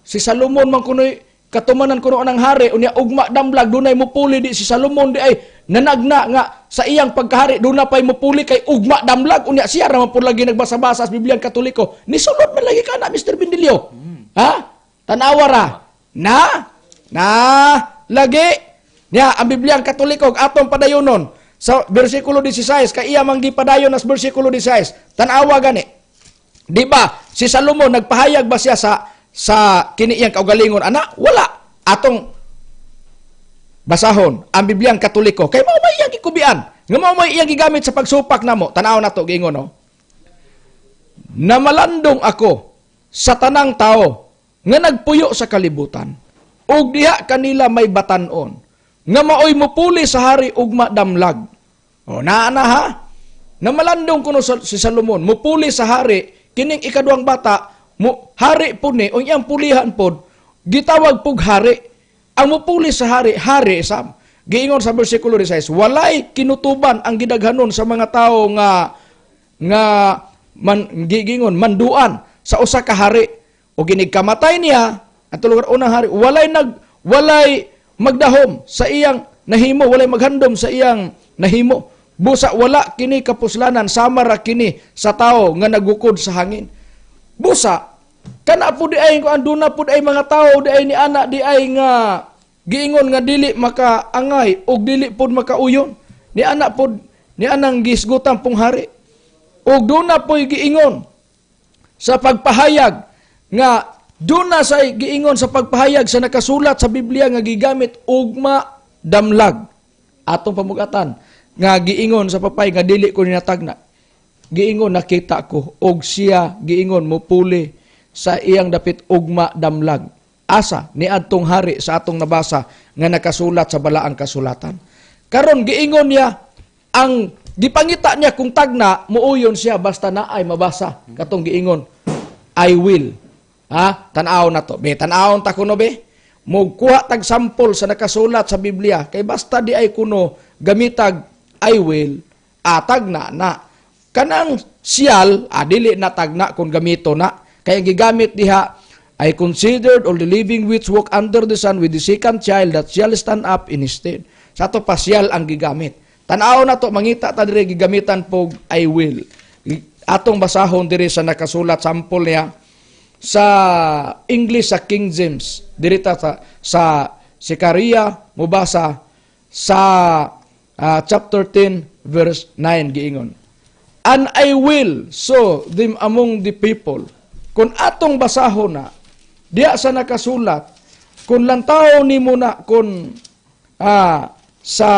Si Salomon man kunoy katumanan kuno ng hari, unya ugma damlag dunay mupuli di si Salomon di ay nanagna nga sa iyang pagkahari duna pay mupuli kay ugma damlag, unya siya ra man pud lagi nagbasa-basa sa Bibliang Katoliko, nisulod man lagi kana, Mr. Bindilio. Ha, tanawa ra na na lagi niya ang Bibliang Katoliko. Atong padayonon sa bersikulo 16 kay iya man gipadayon nas bersikulo 16. Tanawa gani. Di ba si Salomon nagpahayag ba siya sa kini iyang kaugalingon ana? Wala. Atong basahon ang Bibliang Katoliko kay mao may iyang gikubian nga mao may iyang gigamit sa pagsupak namo. Tan-aw nato, giingon, no? "Namalandong ako sa tanang tao nga nagpuyo sa kalibutan ug diha kanila may batan-on nga maoy mupuli sa hari ugma damlag." O naa na ha. Namalandong kuno si Salomon mupuli sa hari kining ikaduhang bata mo, hari po ni o iyang pulihan pod gitawag pug hari. Ang mupuli sa hari, hari sam. Giingon sa bersikulo 16, "Walay kinutuban ang gidaghanon sa mga tao nga nga man gigingon manduan sa usa ka hari, o ginig kamatay niya ang lugar unang hari, walay magdahom sa iyang nahimo, walay maghandom sa iyang nahimo. Busa wala kini kapuslanan, sama ra kini sa tao nga nagukod sa hangin." Busa kana pud di ay kuan, duna pud ay mga tao di ay ni ana di ay nga giingon nga dili makaangay og dili pud makauyon ni ana pud ni anang gisgutan pong hari. Og duna po'y giingon sa pagpahayag nga duna sa giingon sa pagpahayag sa nakasulat sa Biblia nga gigamit ugma damlag. Atong pamugatan nga giingon sa papay nga dili ko ninatagna. Giingon, "Nakita ko og siya," giingon, "mupuli sa iyang dapit ugma damlag." Asa ni adtong hari sa atong nabasa nga nakasulat sa balaang kasulatan? Karon giingon niya ang gipangita niya kung tagna muuyon siya basta naay mabasa katong giingon "I will." Ha, tan-aw na to, be. Tan-awon ta kuno, be. Mugkuha tag sample sa nakasulat sa Biblia kay basta di ay kuno gamitag "I will," atag na na kanang "shall," dili na tagna kung gamito na kay ang gigamit diha, "I considered all the living which walk under the sun with the second child that shall stand up in his stead." Sa ato pa, "shall" ang gigamit. Tan-aw na to, mangita ta diri gigamitan pog "I will." Atong basahon diri sa nakasulat, sample niya sa English sa King James. Diri ta sa Zechariah mubasa sa chapter 10 verse 9. Giingon, "And I will sow them among the people." Kung atong basahon na diya sa nakasulat, kung lantaw nimo na kung sa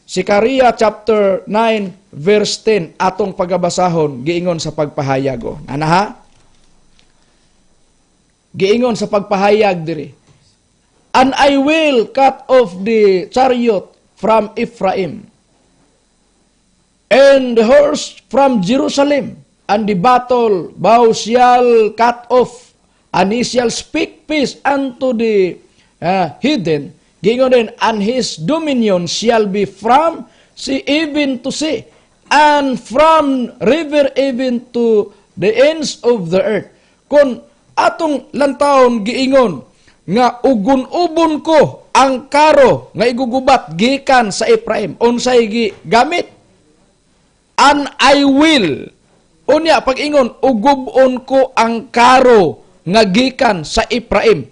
Zechariah chapter 9 verse 10, atong pagabasahon, giingon sa pagpahayag, oh. Ana ha? Giingon sa pagpahayag diri. "And I will cut off the chariot from Ephraim and the horse from Jerusalem, and the battle bow shall cut off, and he shall speak peace unto the heathen." Giingon din, "And his dominion shall be from sea even to sea, and from river even to the ends of the earth." Kung atong lantawon, giingon nga ugun-ubon ko ang karo nga igugubat gikan sa Ephraim. Unsay gi gamit? "And I will." Unya pag ingon ugubon ko ang karo nga gikan sa Ephraim,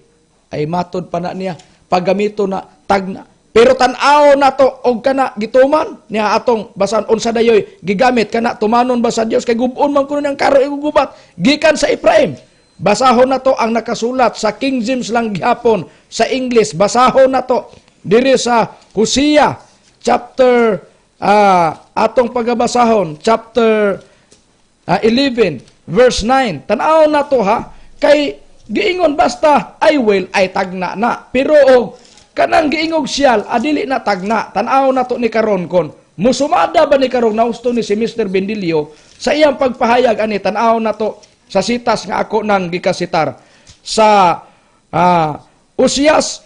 ay matod pa na niya paggamito na tagna. Pero tan-aw na to og kana gituman niya, atong basan unsa dayoy gigamit kana, tumanon ba sa Dios kay gubon man kuno niyang karo igugubat gikan sa Ephraim? Basahon na to ang nakasulat sa King James lang gihapon sa English. Basahon na to diri sa Hosea chapter, atong pagabasahon chapter 11 verse 9. Tan-aw na to ha, kay giingon basta "I will" ay tagna na. Pero og kanang giingog "shall," adili na tagna. Tan-aw na to ni karon kon musumada ba ni karon nahusto ni si Mr. Bendilio sa iyang pagpahayag ani. Tan-aw na to sa sitas nga ako nang gikasitar sa Osias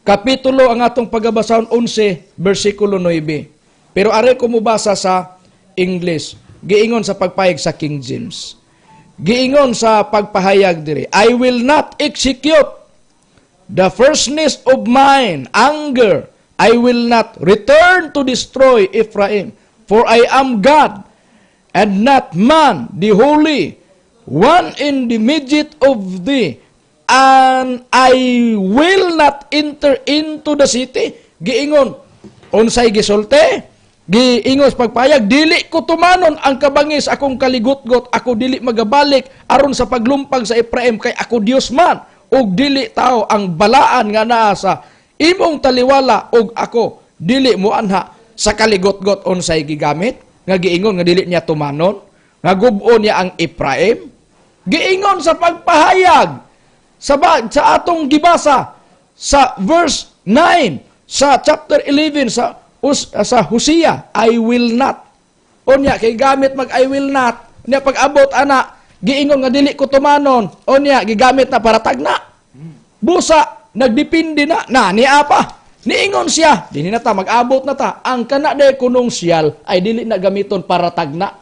kapitulo, ang atong pagabasahon 11 bersikulo 9. Pero are ko mubasa sa English. Giingon sa pagpahayag sa King James. Giingon sa pagpahayag diri, "I will not execute the fierceness of mine anger. I will not return to destroy Ephraim. For I am God and not man, the Holy One in the midst of thee. And I will not enter into the city." Giingon, unsay gisulti? Giingon sa pagpahayag, dili ko tumanon ang kabangis akong kaligutgot, ako dili magabalik aron sa paglumpag sa Ephraim kay ako Dios man ug dili tao, ang balaan nga naa sa imong taliwala, ug ako dili mo anha sa kaligotgot. Unsay gigamit nga giingon nga dili niya tumanon nga gub-on niya ang Ephraim? Giingon sa pagpahayag sa atong gibasa sa verse 9 sa chapter 11 sa Hosea, "I will not." Unya kay gamit mag "I will not." Unya pag abot ana giingon nga dili ko tumanon. Unya gigamit na para tagna. Busa nagdepende na na ni apa. Niingon siya, dili na ta mag-abot na ta. Ang kana day kunong "shall" ay dili na gamiton para tagna.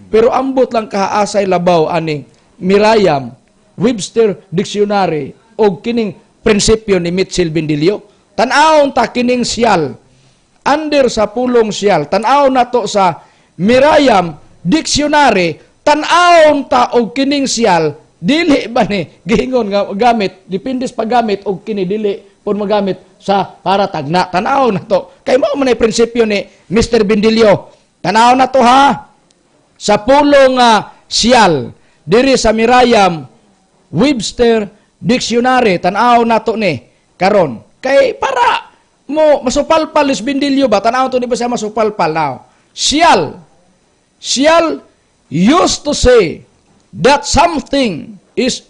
Pero ambot lang kaasay labaw ani Merriam Webster Dictionary og kining prinsipyo ni Mitchell Bendilio. Tan-awon ta kining "shall." Under sa pulong "shall," tan-aw nato sa Merriam Dictionary, tan-awon ta og kining "shall," dili ba ni giingon nga gamit, depende sa paggamit, og kini dili pud magamit sa para tagna. Tan-aw na to. Kay mao man ay prinsipyo ni Mr. Bendilio. Tan-aw na to ha. Sa pulong "shall" diri sa Merriam Webster Dictionary, tan-aw nato ni karon. Kay para mo masupalpal is Bendilio ba, tan-aw to, di ba siya masupalpal now? "Shall. Shall used to say that something is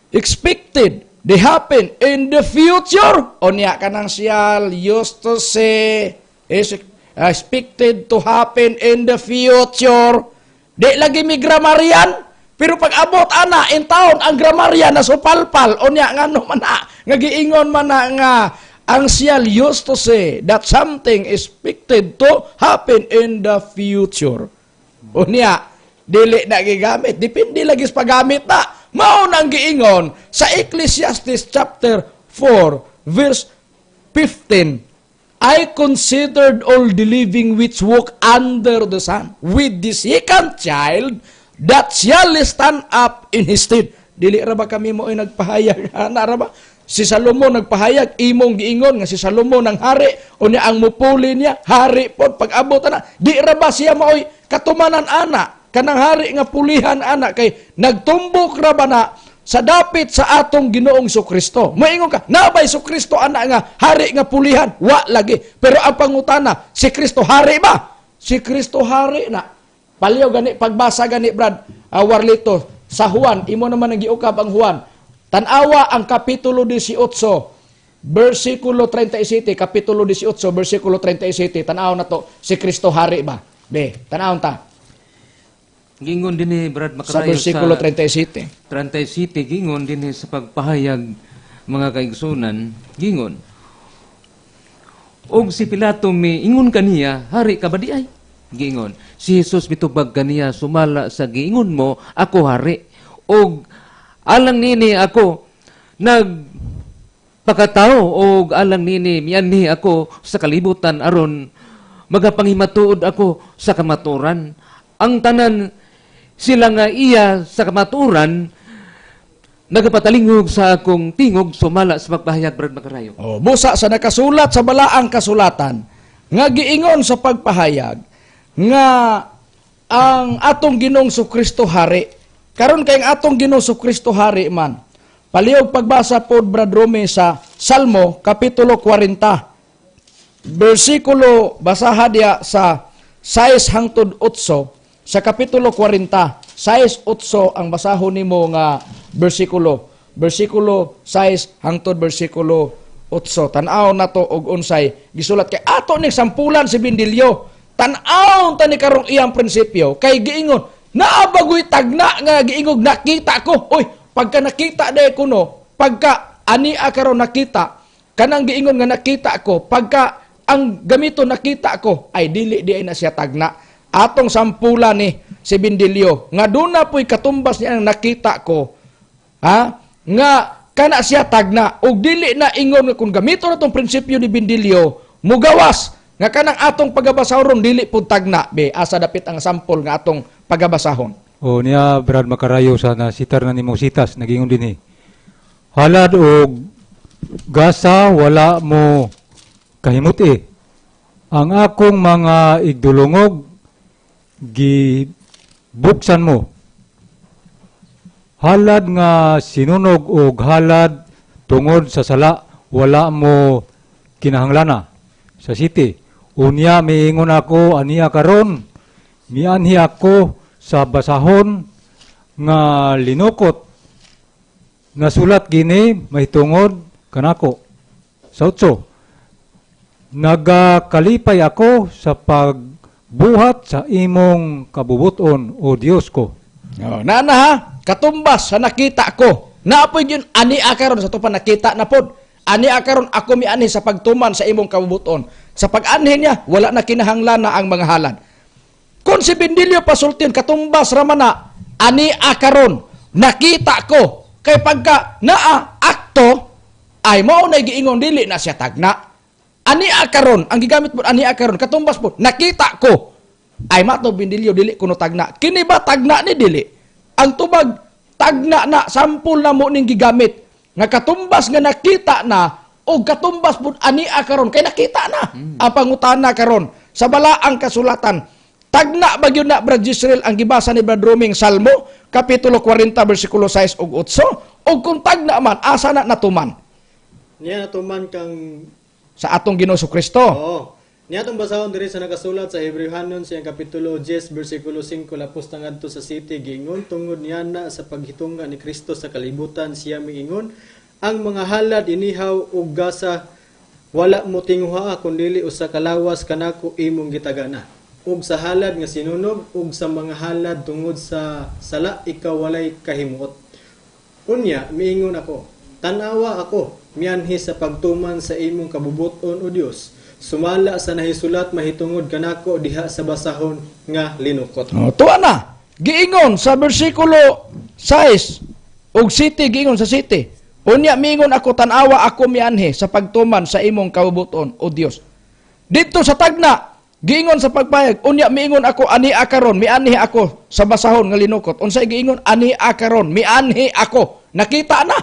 expected to happen in the future." Unya kanang "shall" used to say is expected to happen in the future. Di lagi mi grammarian, pero pag abot ana in town ang grammarian na supalpal. Unya ngano man na nga giingon man na nga ang "shall" used to say that something is expected to happen in the future? Unya, dili na gigamit. Depende lagi sa paggamit na. Mao nang giingon sa Ecclesiastes chapter 4 verse 15. "I considered all the living which walk under the sun with the second child that shall stand up in his stead." Dili ra ba kami mo ay nagpahayag? Ana ra ba? Si Salomon nagpahayag, imong giingon nga si Salomon ang hari, unya ang mupuli niya, hari pod pag-abot ana. Di ra ba siya maoy katumanan ana, kanang hari nga pulihan ana kay nagtumbok ra ba na sa dapit sa atong Ginoong Kristo? Moingon ka, naa bay Kristo ana nga hari nga pulihan? Wa lagi. Pero ang pangutana, si Kristo hari ba? Si Kristo hari na. Palyaw gani pagbasa gani, Brad Warlito, sa Juan, imo naman ang giukab ang Juan. Tanawa ang kapitulo 18, versikulo 37, kapitulo 18, versikulo 37, tanaw na to, si Kristo hari ba? Be, tanawon ta. Gingon dinhi, Brad Sa Makarayo, versikulo 37. 37, gingon dinhi sa pagpahayag, mga kaigsunan, gingon, "Og si Pilato miingon kaniya, 'Hari ka ba di ay?' Gingon si Jesus mitubag kaniya, 'Sumala sa giingon mo, ako hari. Og alang nini ako nag pakatao og alang nini mianhi ako sa kalibutan aron magapangimatuod ako sa kamatuoran. Ang tanan sila nga iya sa kamatuoran nagapatalingog sa akong tingog,' sumala sa pagpahayag, Brad Makarayo." Oh, busa sa nakasulat sa balaang kasulatan nga giingon sa pagpahayag nga ang atong Ginoong Kristo hari. Karon kay ang atong Ginoong Kristo hari man. Palihog pagbasa pod, Brad Rome, sa Salmo kapitulo 40. Bersikulo, basaha diya sa 6 hangtod 8 sa kapitulo 40, 6 8 ang basahon nimo nga bersikulo. Bersikulo 6 hangtod bersikulo 8. Tan-aw nato og unsay gisulat kay ato ning sampulan si Bindilyo. Tan-aw ta ni karong iyang prinsipyo kay giingon naa bagoy tagna nga giingog nakita ko. Oy, pagka nakita day kuno, pagka ani karon nakita, kanang giingon nga nakita ko, pagka ang gamito nakita ko ay dili di ay na siya tagna. Atong sampulan ni si Bindilyo nga duna po'y katumbas niya ang nakita ko, ha, nga kana siya tagna ug dili na ingon nga kung gamito na tong prinsipyo ni Bindilyo mugawas nga kanang atong pagabasahon dili pud tagna. Be, asa dapit ang sampol nga atong pagabasahon? O niya, Brad Makarayo, sa nasitar na nimo sitas, nagingon dinhi. "Halad og gasa wala mo kahimuti. Ang akong mga igdulungog gibuksan mo. Halad nga sinunog og halad tungod sa sala wala mo kinahanglana." Sa 7. "Unya miingon ako, ania karon mianhi ako sa basahon nga linukot. Nasulat kini mahitungod kanako." Sa 8. "Nagakalipay ako sa pagbuhat sa imong kabubuton, o Dios ko." Oh, na na ha, katumbas sa nakita ko. Naapoy yun, ani karon sa tupan nakita na pod. Ani karon ako mianhi sa pagtuman sa imong kabubuton. Sa pag-anhi niya, wala na kinahanglan na ang mga halad. Kung si Bindilyo pasultin, katumbas ramana, ani karon nakita ko. Kay pagka naa akto, ay mao na giingon dili na siya tagna. Ani karon, ang gigamit mo ani karon, katumbas po, nakita ko. Ay mato Bindilyo dili kuno tagna. Kini ba tagna ni dili? Ang tubag tagna na sampol na mo ning gigamit nga katumbas nga nakita na o katumbas pud ani karon kay nakita na. Ang pangutana karon sa balaang kasulatan, tagna ba gyud na, Brad Israel, ang gibasa ni Brad Roming, Salmo kapitulo 40 bersikulo 6 ug 8? Ug kung tagna man, asa na natuman? Niya natuman kang Sa atong Ginoo Kristo. Oo. Niya atong basahon diri sa nakasulat sa Hebreohanon sa iyang kapitulo 10 bersikulo 5 lapos na ngadto sa 7, giingon, "Tungod niya na sa paghitunga ni Kristo sa kalibutan siya miingon, 'Ang mga halad inihaw ug gasa wala mo tinguha, kundili usa ka lawas kanako imong gitagana. Ug sa halad nga sinunog ug sa mga halad tungod sa sala ikaw walay kahimuot.' Unya miingon ako, tan-awa ako mianhi sa pagtuman sa imong kabubuton, o Dios, sumala sa nahisulat mahitungod kanako diha sa basahon nga linukot." Oh, tuwa na. Giingon sa bersikulo 6 ug 7, giingon sa 7. "Unya miingon ako, tan-awa ako mianhi sa pagtuman sa imong kabubuton, o Dios." Dito sa tagna, Giingon sa pagpayag, unya miingon ako ani akaron, mianhi ako sa basahon nga linukot. Unsay giingon ani akaron, mianhi ako. Nakita na.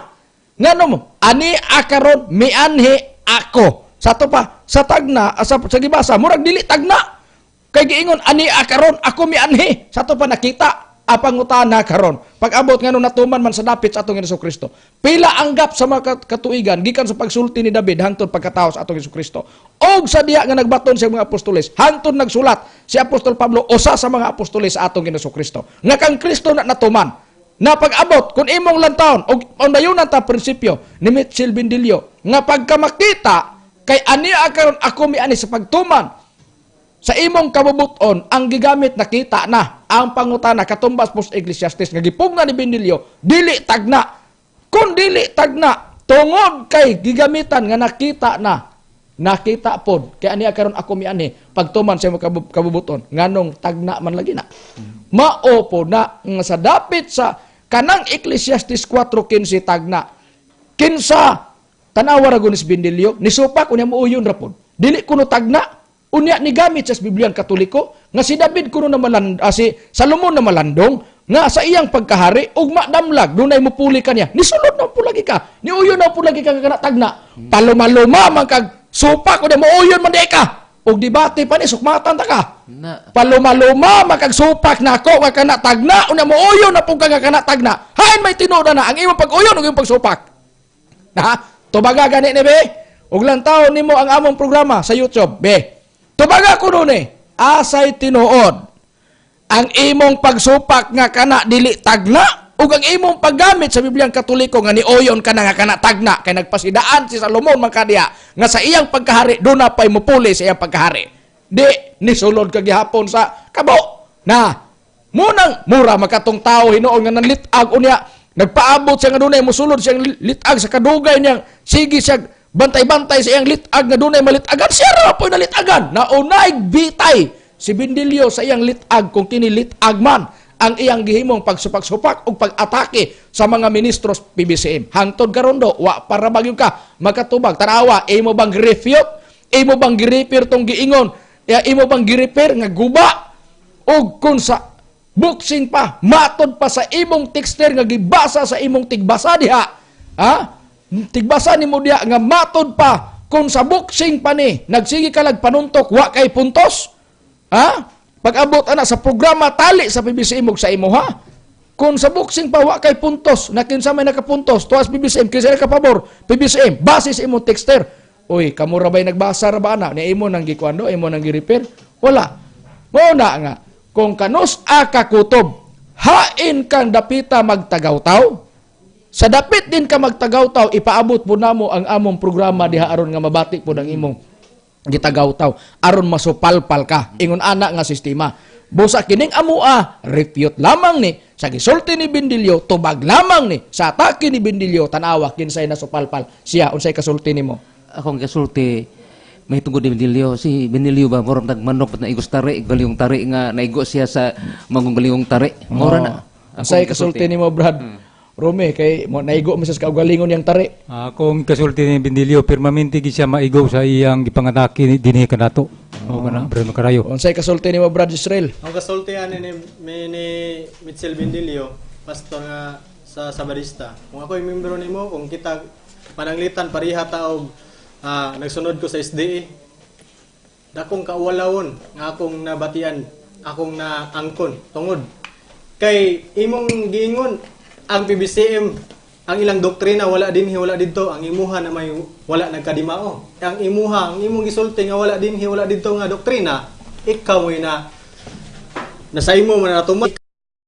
Ngano mo? Ani akaron, mianhi ako. Sa ato pa, sa tagna, sa gibasa, murag dili tagna. Kay giingon ani akaron, ako mianhi. Sa ato pa nakita apangutana karon. Pag-abot ngano natuman man sa dapit sa atong Hesus Kristo. Pila ang gap sa mga katuigan gikan sa pagsulti ni David hangtod pagkatawo sa atong Hesus Kristo. Og sa diha nga nagbaton sa mga apostoles, hangtod nagsulat si Apostol Pablo usa sa mga apostoles sa atong Hesus Kristo. Nga kang Kristo na natuman. Na pag-abot kung imong lantawon og undayunan ta prinsipyo ni Mitchell Bindilio nga pagkamakita kay ani karon ako miani sa pagtuman sa imong kabubuton ang gigamit nakita na ang pangutana katumbas po sa Ecclesiastes nga gipugna ni Bindilio dili tagna. Kung dili tagna tungod kay gigamitan nga nakita na, nakita pod kay ani karon ako miani pagtuman sa imong kabubuton nganong tagna man lagi na. Mao po na nga sa dapit sa kanang Ecclesiastes 4:15 tagna. Kinsa tanawa ra gud ni Bindilio nisupak unya muuyon ra pod dili kuno tagna. Unya ni gamit sa Bibliang Katoliko nga si David kuno na si Salomon na malandong nga sa iyang pagkahari ug madamlag dunay mupuli kaniya nisulod na pud lagi ka niuyon na pud lagi ka nga tagna palumaluma man kag supak unya muuyon man di ka ug debate pa ni sukmatan ta ka Na. Palumaluma man kag supak nako nga kana tagna unya muuyon na pud ka nga kana tagna hain may tinuod na ang imong pag-uyon ug imong pagsupak na tubaga gani ni be ug lantaw nimo ang among programa sa YouTube be. Tubaga ko nun asay tinuod ang imong pagsupak nga kana dili tagna ug ang imong paggamit sa Bibliang Katoliko nga nioyon ka na nga kana tagna kay nagpasidaan si Salomon man kadiya nga sa iyang pagkahari duna pay mupuli sa iyang pagkahari. Di nisulod ka gihapon sa kabo. Na munang mura makatong tao hinuon nga nanlit-ag unya nagpaabot siya nga dunay mosulod siyang litag sa kadugay niyang sige siya bantay-bantay sa iyang litag nga dunay malitagan siya ra po'y nalitagan naunay bitay si Bindilio sa iyang litag kung kini litag man ang iyang gihimong pagsupak-supak ug pag-atake sa mga ministros PBCM hangtod karon do wa para bagyo ka makatubag tanawa imo bang refute imo bang girepair tong giingon ya imo bang girepair nga guba ug kun sa boxing pa matod pa sa imong texter nga gibasa sa imong tigbasa diha ha tigbasa nimo diha nga matod pa kung sa boxing pa ni nagsige ka lag panuntok wa kay puntos ha pag-abot ana sa programa tali sa PBCM ug sa imo ha kung sa boxing pa wa kay puntos na kinsa may nakapuntos tuas PBCM kinsa nakapabor PBCM base sa imong texter oy kamo ra bay nagbasa ra ba ana ni imo nang gikuan do imo nang gi-repair wala mao na nga kung kanus a kakutob hain kang dapita magtagawtaw. Sa dapit din ka magtagawtaw, ipaabot po namo ang among programa diha aron nga mabati po ng imong gitagawtaw aron masupalpal ka ingon ana nga sistema. Busa kining amua refute lamang ni sa gisulti ni Bindilio, tubag lamang ni sa atake ni Bindilio, tanawa kinsay nasupalpal siya unsay kasulti nimo? Akong kasulti may tungod ni Bindilio, si Bindilio ba murag nagmanok naigos tari, galiyong tari nga naigo siya sa mangunggalingong tari. Mura na. Unsay kasulti nimo Brad? Rome kay mo naigo man sa kaugalingon yang tari. Akong kasulti ni Bindilio permanente gid siya maigo sa iyang gipangatake dinhi kanato. O kana Brad Makarayo. Unsay kasulti nimo Brad Israel? Ang kasulti ani ni Mitchell Bindilio, pastor nga sa Sabarista. Kung ako'y membro nimo, kung kita pananglitan pareha ta og nagsunod ko sa SDA. Dakong kauwalawon nga akong nabatian, akong naangkon tungod kay imong giingon ang PBCM ang ilang doktrina wala dinhi wala didto, ang imuha na may wala nagkadimao. Ang imuha, ang imong gisulti nga wala dinhi wala didto nga doktrina, ikaw mo'y na nasa imo man natuman.